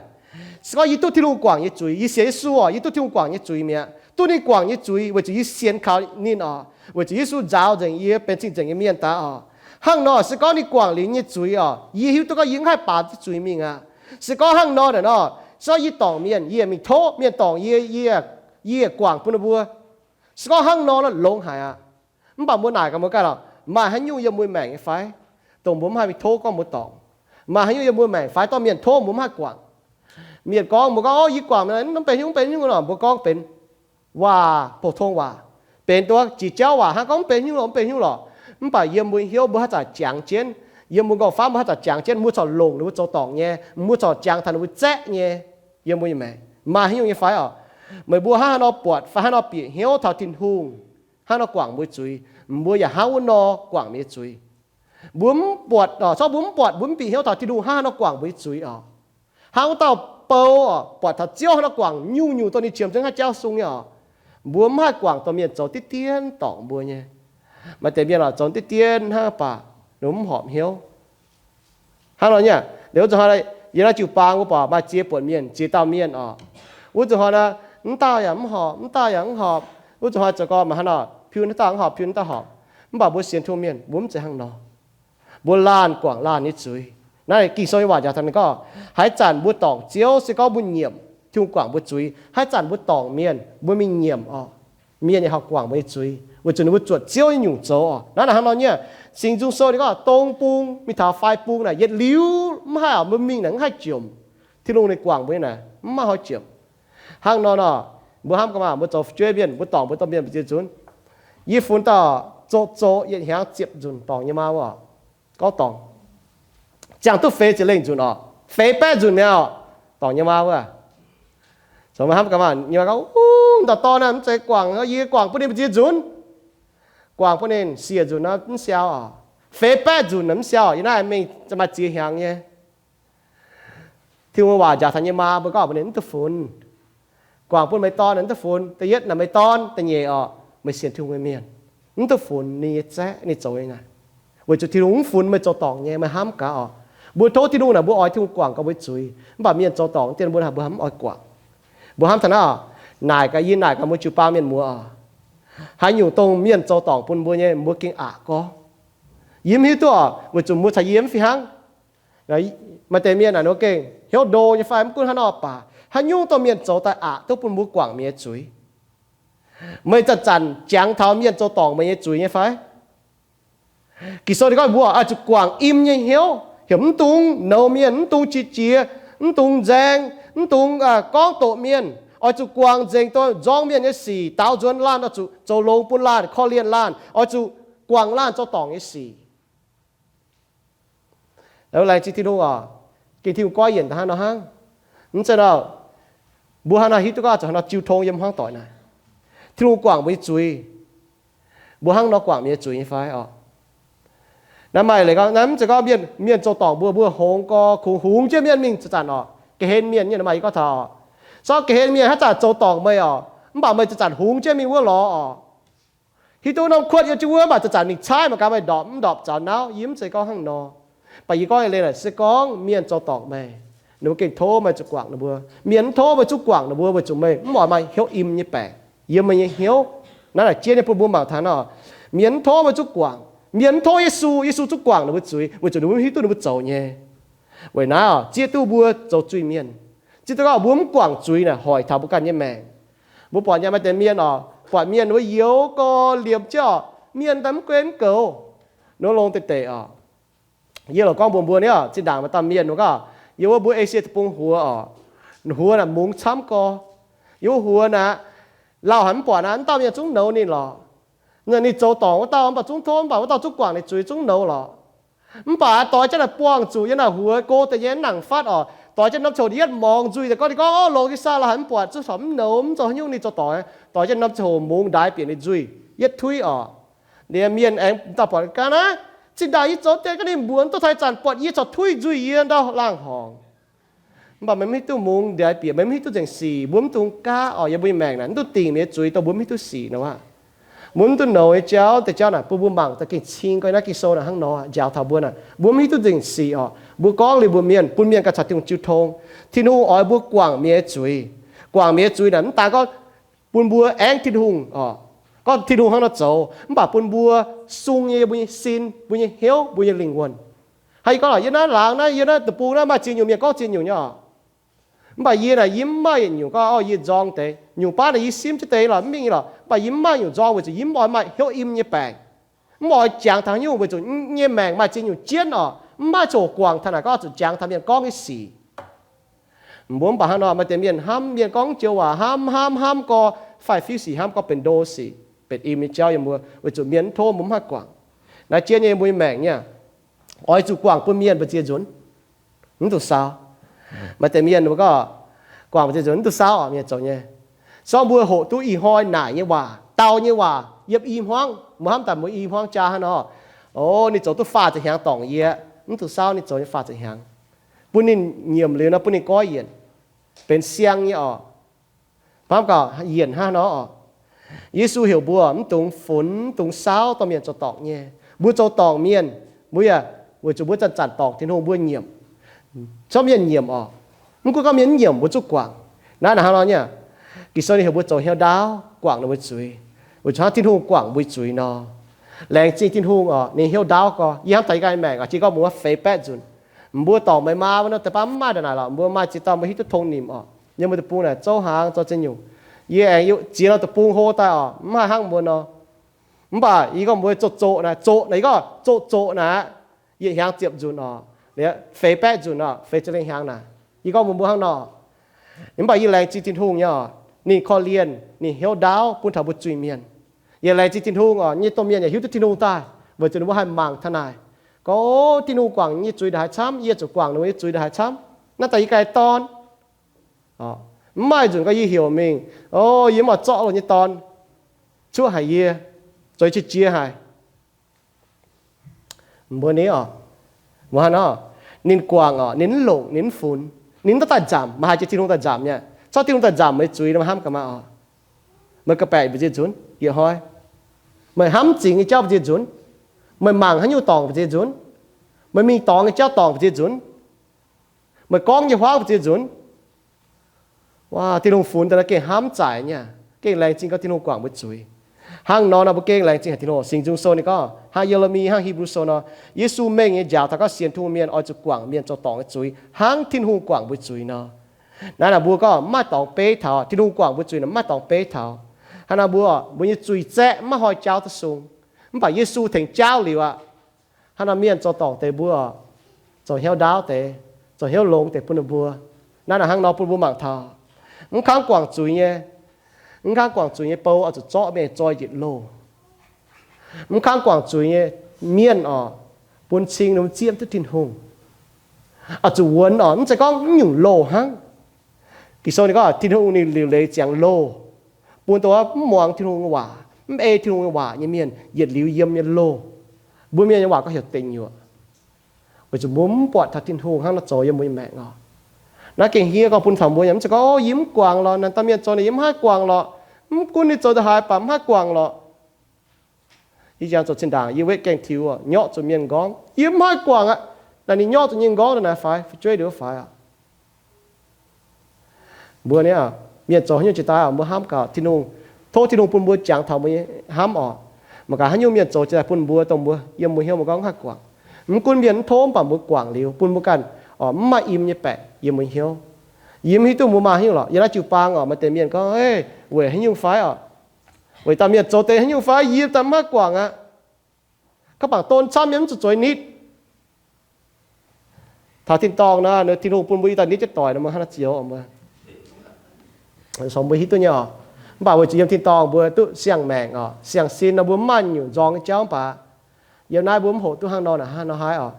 Se gorngv yie duqv Tin-Hungh guangc nyei zuiz, yie sienx Yesu oc, yie duqv Tin-Hungh guangc nyei zuiz mi'aqv. Duqv ninh guangc nyei zuiz weic zuqc yie sienx kaux ninh oc, weic zuqc Yesu nzaaux nzengc yie benx cing-nzengc nyei mienh daaih oc. Hnangv nor se gorngv ninh guangc liuz nyei zuiz oc, yie hiuv duqv gorngv yie mv haih baaux duqv zuiz mingh aqv. Se gorngv hnangv nor naaic nor, se gorngv yie dorngc mienh, yie mingh tov mienh dorngc yie, yie guangc bun ninh mbuo. Se gorngv hnangv nor longx haic aqv. Mv baac mbuo naaic gaax mbuo ganh oc, maaih haaix nyungc yiem mbuo maengc nyei fai, dongh mbuo mv haih mingh tov gorngv mbuo dorngc? Maaih haaix nyungc yiem mbuo maengc fai dorh mienh tov mbuo mv haih guangc? Mienh gorngv, mbuo gorngv, Ov, yie guangc, mv benx nyungc nor, mbuo gorngv benx waac, pou-tong waac, benx duqv jiex jauv waac hnangv, gorngv mv benx nyungc lorqc, mv benx nyungc lorqc. Mv baac yiem mbuo hnyouv mbuo haaix zanc jangx jienv, yiem mbuo nqorngv-famv mbuo haaix zanc jangx jienv, mbuo corc longc ninh mbuo zoux dorngc nyei, mbuo corc jangx taux ninh mbuo zaeqv nyei. Yiem mbuo nyei maengc maaih haaix nyungc nyei fai oc? Meih mbuo hnangv haaix nor buatc fai haaix nor bieqc hnyouv taux Tin-Hungh, hnangv haaix nor guangc mbuo zuiz, mbuo yaac hnangv wuov nor guangc mienh nyei zuiz. Mbuo mv buatc oc, corc mbuo mv buatc, mbuo mv bieqc hnyouv taux Tin-Hungh hnangv haaix nor guangc mbuo nyei zuiz oc. Hnangv wuov dauh bou oc, buatc taux Ziouv hnangv nor guangc nyungc-nyungc dongh ninh qiemx nzengc hnangv jauv sung nyei oc. Mbuo mv haih guangc dongh mienh zoux diqv dien dorngc mbuo nyei. Maaih deix mienh oc, zoux diqv dien hnangv baac ninh mv horpc hnyouv. Hnangv nor nyei, liuz wuov zuqc hnoi, yiem naaiv jiu-baang mbuo buatc maaih ziex buonc mienh, ziex dauh mienh oc. Wuov zuqc hnoi naaic, mv dauh yaac mv horpc, mv dauh yaac mv horpc. Wuov zuqc hnoi zoux gorngv maaih hnangv nor, piu naaiv dauh mv horpc, piu naaiv dauh horpc. Mv baac mbuo sienx Tin-Hungh mienh mbuo mv zeiz hnangv nor. Mbuo laanh guangc laanh nyei zuiz. Naaiv Ging-Sou nyei waac njaaux taux ninh gorngv, haaix zanc mbuo dorngc Ziouv se gorngv mbuo nyiemc Tin-Hungh guangc mbuo zuiz. Haaix zanc mbuo dorngc mienh, mbuo mingh nyiemc oc, mienh yaac haih guangc mbuo nyei zuiz, weic zuqc ninh mbuo zuotc Ziouv nyei nyungc zoux oc. Naaiv naaic hnangv nor nyei, Singx Nzung Sou ninh gorngv dong bung mingh taux fai bung naaic yietc liuz mv haih oc, mbuo mingh naaic mv haih jomc. Tin-Hungh ninh guangc mbuo nyei naaic mv maaih hnoi jomc. Hnangv nor nor, mbuo hnamv gaax maah, mbuo zoux fu'jueiv mienh, mbuo dorngc mbuo domh mienh mbu'ziex nzunc. Yie funx dauh zoqc zoqc yietc hnyangx ziepc nzunc dorngc nyei maa wuov, gorngv dorngc ziangh duqv feix ziepc lengh nzunc oc, feix baeqv nzunc mi'aqv oc, dorngc nyei maa wuov. Zoux mbuo hnamv gaax maah, nyei maa gorngv, Ov, dauh dorn naaic mv zeiz guangc, yie guangc bun ninh mbu'ziex nzunc. Guangc bun ninh siec nzunc nor mv siau oc, feix baeqv nzunc mv siau, yie naaiv mingh maaih ziex hnyangx nyei. Tin-Hungh waac njaaux taux nyei maa mbuo gorngv mbuox ninh mv duqv funx. Guangc bun meih dorn mv duqv funx. Da'yietv naaic meih dorn, da'nyeic oc, meih sienx Tin-Hungh nyei mienh, mv duqv funx ninh nyei zaeqv, ninh zoux nyei naaic. Weic zuqc Tin-Hungh mv funx meih zoux dorngc nyei, meih hnamv gaax oc. Mbuo tov Tin-Hungh naaic mbuo oix Tin-Hungh guangc gaax mbuo nyei zuiz, mv baac mienh zoux dorngc dien mbuo naaic mbuo hnamv oix guangc. Mbuo hnamv taux naaiv oc, naaic gaax yie naaic gaax mbuo jiu-baang mienh muoz oc, haaix nyungc dongh mienh zoux dorngc bun mbuo nyei mbuo gengh aqc gorngv. Yie mv hiuv duqv oc, weic zuqc mbuo caux yie mv fih hnangv. Maaih deix mienh naaic ninh gengh hnyouv ndo nyei fai mv gunv haaix nor baac, haaix nyungc dongh mienh zoux daaih aqc duqv bun mbuo guangc mienh nyei zuiz. Meih zanc-zanc jangx taux mienh zoux dorngc meih nyei zuiz nyei fai? Ging-Sou ninh gorngv mbuo oix zuqc guangc im nyei hnyouv, heuc mv dungx nouz mienh, mv dungx qiex jiez, mv dungx nzaeng, mv dungx gorngv doqc mienh. Oix zuqc guangc nzengc, dongh nzorng mienh nyei sic, daaux nzuonx laanh, oix zuqc zoux longx bun laanh, korv-lienh laanh, oix zuqc guangc laanh zoux dorngc nyei sic. Laengz zingh Tin-Hungh oc, gengh Tin-Hungh goiv yienc daaih hnangv nor hnangv. Mv zeiz nor, mbuo hnangv nor hiuv duqv gorngv zuqc hnangv nor jiu tong yiem hmuangv doic naaic, Tin-Hungh guangc mbuo nyei zuiz. Mbuo hnangv nor guangc mbuo nyei zuiz nyei fai oc? Naaiv maaih leiz gorngv, naaiv mv zeiz gorngv mienh, mienh zoux dorngc mbuo, mbuo hngongx gorx, kungx hungx jienv mienh mingh zanc-zanc oc. Ga'hlen mienh nyei, naaiv maaih yie gorngv taux oc, se gorngv ga'hlen mienh haaix zanc zoux dorngc meih oc, mv baac meih zanc-zanc hungx jienv mingh wuov lorz oc. Hiuv duqv norm kuotv yiem jienv wuov, mv baac zanc-zanc mingh caaiv mangc gaax meih ndorpc mv ndorpc zaux nauv, yie mv zeiz gorngv hnangv nor. Mv baac yie gorngv nyei leiz naaic, se gorngv mienh zoux dorngc meih, ninh mbuo gengh tov meih zuqc guangc ninh mbuo. Mienh mv tov meih zuqc guangc ninh mbuo weic zuqc meih mv oix maaih hnyouv im nyei baengc yiem meih nyei hnyouv. Naaiv naaic jien nyei bun mbuo mangc taux nor, mienh mv tov meih zuqc guangc, mienh mv tov Yesu, Yesu zuqc guangc ninh mbuo zuiz weic zuqc ninh mbuo mv hiuv duqv ninh mbuo zoux nyei. Weic naaiv oc, zieqv duqv mbuo zoux zuiz-mienh, zieqv duqv gorngv mbuo mv guangc zuiz naaic hoic taux mbuo ganh nyei maengc. Mbuo buatc nyei maaih deix mienh oc, buatc mienh wuov youz gorx liemh jienv oc, mienh daaih mv gunv mv goux, ninh wuov longx deix deix oc. Yie loc gorngv mbuox mbuo ni oc, zinh ndaangc maaih dauh mienh wuov gorngv, yiem wuov mbuo Esie Deic-Bung huox oc, huox naaic mungz camv gorx. Yiem wuov huox naaic, lauh haic mv buatc naaic, wuov dauh mienh zungv nouz ninh lorqc. Ninh zoux dorngc wuov dauh mv baac zungv tov, mv baac wuov dauh zungv guangc ninh zuiz, zungv nouz lorqc. Mv baac doix jienv naaic buangh zuqc yiem naaic huox go deix nyei mv nangc fatv oc. Doix jienv norm ziangh hoc yiem mv morngx nzuih daaih gorngv, ninh gorngv, Orv, longc ga'sie la'haic mv buatc, zungv corc mv nouz, mv zoux haaix nyungc, ninh zoux dorngc. Doix jienv norm ziangh hoc mungz ndaix bieqc ninh nzuih yietv tuiv oc. Liuz mienh aengx dauh buatc gaax naaiv, zinh ndaangc yie zoux deix gaax ninh mbuox mv duqv taaih zanc buatc yie corc tuiv nzuih yie ndau laangh horngc. Mv baac meih mv hiuv duqv mungz ndaix bieqc, meih mv hiuv duqv nzengc sic, mbuo mv dungx gaav oc. Yiem mbuo nyei maengc naaic mv duqv dingc meih nyei zuiz dongh mbuo mv hiuv duqv sic nor aqv. Mbuo mv duqv nouz nyei jauv, deix jauv naaic bun mbuo mangc daaih gengh cing gorngv naaiv Ging-Sou naaic hnangv nor njaaux taux mbuo naaic, mbuo mv hiuv duqv nzengc sic oc. Mbuo gorngv liuz mbuox mienh, bun mienh ganh caux Tin-Hungh jiu tong. Tin-Hungh oix mbuo guangc mienh nyei zuiz. Guangc mienh nyei zuiz naaic mv daan gorngv bun mbuo aengv Tin-Hungh oc, gorngv Tin-Hungh hnangv nor zoux, mv baac bun mbuo sung nyei mbuo nyei sin, mbuo nyei hnyouv, mbuo nyei lingh wuonh. Hnangv yie gorngv lorqc, yie naaiv laangz naaiv, yie naaiv deic-bung naaiv maaih ziex nyungc mienh gorngv ziex nyungc nyei oc. Mv baac yie naaic yie mv maaih yietc nyungc gorngv, Orv, yie nzorng deix. Nyungc baav naaic yie simv jienv deix lorqc, mv mingh lorqc. Mv baac yie mv maaih nyungc nzorng weic zuqc yie mv oix maaih hnyouv im nyei baengc, mv oix jangx taux haaix nyungc weic zuqc yie nyei maengc maaih ziex nyungc jienv oc. Mv maaih ziangh hoc guangc taux naaic gorngv zuqc jangx taux mienh gorngv nyei sic. Mbuo mv baac hnangv nor, maaih deix mienh hnamv mienh gorngv joux waac hnamv hnamv hnamv gorx, faix-fiuv sic hnamv gorngv benx ndo sic, benx im nyei jauv yiem mbuo, weic zuqc mienh mv tov mbuo mv haih guangc. Naaiv jienv nyei mbuo nyei maengc nyei, oix zuqc guangc bun mienh mbu'ziex nzunc, mv duqv saau. Maaih deix mienh mbuo gorngv guangc mbu'ziex nzunc mv duqv saau oc, mienh zoux nyei. Sorng mbuo hoqc duqv ih hnoi naaic nyei waac, dau nyei waac yiem i hmuangv, mbuo hnamv daaih mbuo i hmuangv jaa hnangv nor, o, ninh zoux duqv faah ziepc hnyangx dorngc yie, mv duqv saau ninh zoux nyei faah ziepc hnyangx. Bun ninh nyiemc liuz nor bun ninh goiv yienc, benx siang nyei oc. Hnamv gaax yienc hnangv nor oc. Yesu heuc mbuo mv dungx funx, mv dungx saau dorh mienh zoux dorngc nyei. Mbuo zoux dorngc mienh, mbuo yaac weic zuqc mbuo zanc-zanc dorngc Tin-Hungh mbuo nyiemc. Corc mienh nyiemc oc. Mv gunv gorngv mienh mv nyiemc mbuo zungv guangc. Naaiv hnangv nor nyei. Ging-Sou ninh heuc mbuo zoux hnyouv ndaauv guangc ninh mbuo zuiz, weic zuqc hnangv Tin-Hungh guangc mbuo zuiz nor. Laengz zingh Tin-Hungh oc, ninh hnyouv ndaauv gorx. Yie hnamv taux yie ganh maengc oc, jiex gorngv mbuo faix baeqv nzunc, mbuo dorngc meih maa wuov nor deix baav mv maaih ndongc naaic lorqc, mbuo maaih ziex dauh mbuo hiuv duqv tong nimc oc. Yiem mbuo deic-bung naaic zouv hnaangx zoux ziex nyungc. Yie aengx ziex norm deic-bung hlo daaih oc, mv haih hnangv mbuo nor. Mv baac yie gorngv mbuo zoqc zoqc naaic, zoqc naaic, yie gorngv zoqc zoqc naaic, yietc hnyangx ziepc nzunc oc, faix baeqv nzunc oc, faix ziepc lengh hnyangx naaic. Yie gorngv mbuox mbuo hnangv nor. Mv baac yie laengz zingh Tin-Hungh nyei oc, ninh korv-lienh, ninh hnyouv ndaauv bun taux mbuo zuiz-mienh. Yie laengz zingh Tin-Hungh oc, nyei domh mienh yaac hiuv duqv Tin-Hungh daaih, weic zuqc ninh mbuo haih mangc taux naaic, gorngv, o, Tin-Hungh guangc nyei zuiz ndongc haaix camv, yie zuqc guangc ninh mbuo nyei zuiz ndongc haaix camv. Naaiv daaih yie ganh dorn, mv maaih nzunc gorngv yie heuc mingh, o, yie mv oix zorqv loz nyei dorn cuotv haic, yie zoux qiex jiez haic. Mbuo ni oc, mbuo hnangv nor, ninh guangc oc, ninh mv longc, ninh mv funx, ninh mv daaih nzamc, maaih haaix jiex Tin-Hungh daaih nzamc nyei? Corc Tin-Hungh daaih nzamc meih zuiz nor, meih hnamv gaax maah oc. Meih ga'baeqc mbu'ziex nzunc, yietc hnoi. Meih hnamv mv zingx nyei jauv mbu'ziex nzunc. Meih mangc haaix nyungc dorngc mbu'ziex nzunc. Meih mingh dorngx nyei jauv dorngc mbu'ziex nzunc. Meih gorngv nyei huaav mbu'ziex nzunc. Waac, Tin-Hungh funx daaih nor gengh hnamv zaaic nyei, gengh laengz zingh gorngv Tin-Hungh guangc mbuo zuiz. Hnangv nor nor mbuo gengh laengz zingh haic Tin-Hungh. Singx Nzung Sou ninh gorngv, hnangv Ye^le^mi, hnangv Hipv^lu Sou nor, Yesu mengh nyei njaaux taux gorngv sienx Tin-Hungh mienh oix zuqc guangc mienh zoux dorngc nyei zuiz hnangv Tin-Hungh guangc mbuo zuiz nor. Naaiv naaic mbuo gorngv mv maaih dorngx beiv taux, Tin-Hungh guangc mbuo zuiz naaic mv maaih dorngx beiv taux. Hnangv naaiv mbuo, mbuo nyei zuiz zaeqv mv maaih hnoi jaauv duqv sung, mv baac Yesu tengx jaauv liuz aqv. Hnangv naaiv mienh zoux dorngc deix mbuo, zoux hnyouv ndaauv deix, zoux hnyouv longx deix bun ninh mbuo. Naaiv naaic hnangv nor bun mbuo mangc taux, mv kangv guangc zuiz nyei, mv kangv guangc zuiz nyei bou oix zuqc zorqv mingh zoi njiec loh. Mv kangv guangc zuiz nyei mienh oc, bun cing ninh mbuo zieqv mv duqv Tin-Hungh. Oix zuqc wuonx oc, mv zeiz gorngv mv nyungc loh hnangv. Ging-Sou ninh gorngv Tin-Hungh ninh liuc leiz ziangx loh, bun dongh mv muangx Tin-Hungh nyei waac, mv ei Tin-Hungh nyei waac nyei mienh yietc liuz yiem nyei loh. Mbuo mienh nyei waac gorngv heuc deic nyuoqc, weic zuqc mbuo mv buatc taux Tin-Hungh hnangv nor zoux yiem mbuo nyei maengc oc. Naaiv gengh hniev gorngv bun taux mbuo nyei, mv zeiz gorngv, o, yie mv guangc lorqc, naaic dauh mienh zoux naaic yie mv haih guangc lorqc. Mv gunv ninh zoux da'haaix baac mv haih guangc lorqc. Yie jangx zoux zinh ndaangc yie wetv gaengh tiux, nyorqv zuqc mienh nqorngv, yie mv haih guangc aqv. Naaic ninh nyorqv zuqc nyei nqorngv daaih naaic faix, fu'jueiv liuz faix aqv. Mbuo ni, mienh zoux haaix nyungc jiex daaih, mbuo hnamv gaax Tin-Hungh, tov Tin-Hungh bun mbuo jangx taux mbuo nyei hnamv oc. Mangc gaax haaix nyungc mienh zoux jiex daaih bun mbuo, dongh mbuo yiem mbuo hnyouv mbuo gorngv mv haih guangc. Mv gunv mienh mv tov, mv baac mbuo guangc liuz bun mbuo ganh oc, mv maaih im nyei baeqc yiem mbuo hnyouv. Yie mv hiuv duqv mbuo maaih haaix nyungc lorqc. Yiem naaiv jiu-baang oc, maaih deix mienh gorngv, weic haaix nyungc fai oc, weic dauh mienh zoux deix haaix nyungc fai yie daaih mv haih guangc aqv. Gorngv bangc don camv mienh mv zuqc zueiz nitv. Taux tin-dorngh naaic, Tin-Hungh bun mbuo ih daaih nitv jienv doic nor, mbuo hnangv naaiv zioux, mbuo hiuv duqv nyei oc. Mv baac weic zuqc yiem tin-dorngh mbuo duqv siang-maengc oc, siang-sin nor, mbuo mv maaih nyungc nzorng nyei jauv. Mv baac yiem naaiv mbuo mv hoqc duqv hnangv nor, hnangv nor haiv oc.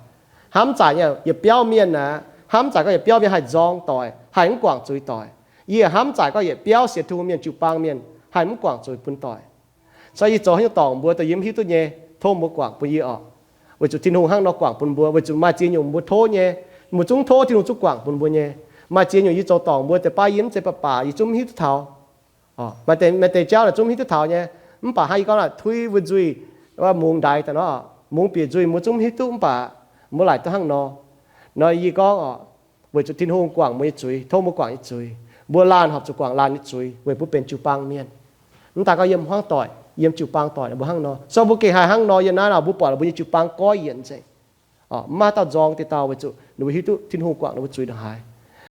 Hnamv zaaic nyei yietc biauv mienh aeqv, hnamv zaaic gorngv yietc biauv mienh haih nzorng doic, haih mv guangc zuiz doic. Yie hnamv zaaic gorngv yietc biauv sienx Tin-Hungh mienh jiu-baang mienh haih mv guangc zuiz bun doic. Se yie zoux haaix nyungc dorngc mbuo dongh yie mv hiuv duqv nyei, tov mbuo guangc bun yie oc. Weic zuqc Tin-Hungh hnangv nor guangc bun mbuo, weic zuqc maaih ziex nyungc mbuo tov nyei, mbuo zungv tov Tin-Hungh zungv guangc bun mbuo nyei. Maaih ziex nyungc yie zoux dorngc mbuo deix baav yie mv zeiz baac baac, yie zungv mv hiuv duqv taux. Maaih deix, maaih deix jauv naaic zungv mv hiuv duqv taux nyei. Mv baac hnangv yie gorngv naaic, tui mbuo nzuih, mungz ndaix daaih nor, mungz bieqc nzuih mbuo zungv mv hiuv duqv, mv baac mbuo laaic duqv hnangv nor. Nor yie gorngv oc, weic zuqc Tin-Hungh guangc mbuo nyei zuiz, tov mbuo guangc nyei zuiz. Mbuo laanh horpc zuqc guangc laanh nyei zuiz weic bun benx jiu-baang mienh. Mv daan gorngv yiem hmuangv doic, yiem jiu-baang doic mbuo hnangv nor. So mbuo gengh haih hnangv nor yiem naaiv nor, mbuo buatc mbuo nyei jiu-baang goiv yienc nzengc. Mv maaih dauh nzorng diqc dauh weic zuqc ninh mbuo hiuv duqv Tin-Hungh guangc ninh mbuo zuiz ndongc haaix.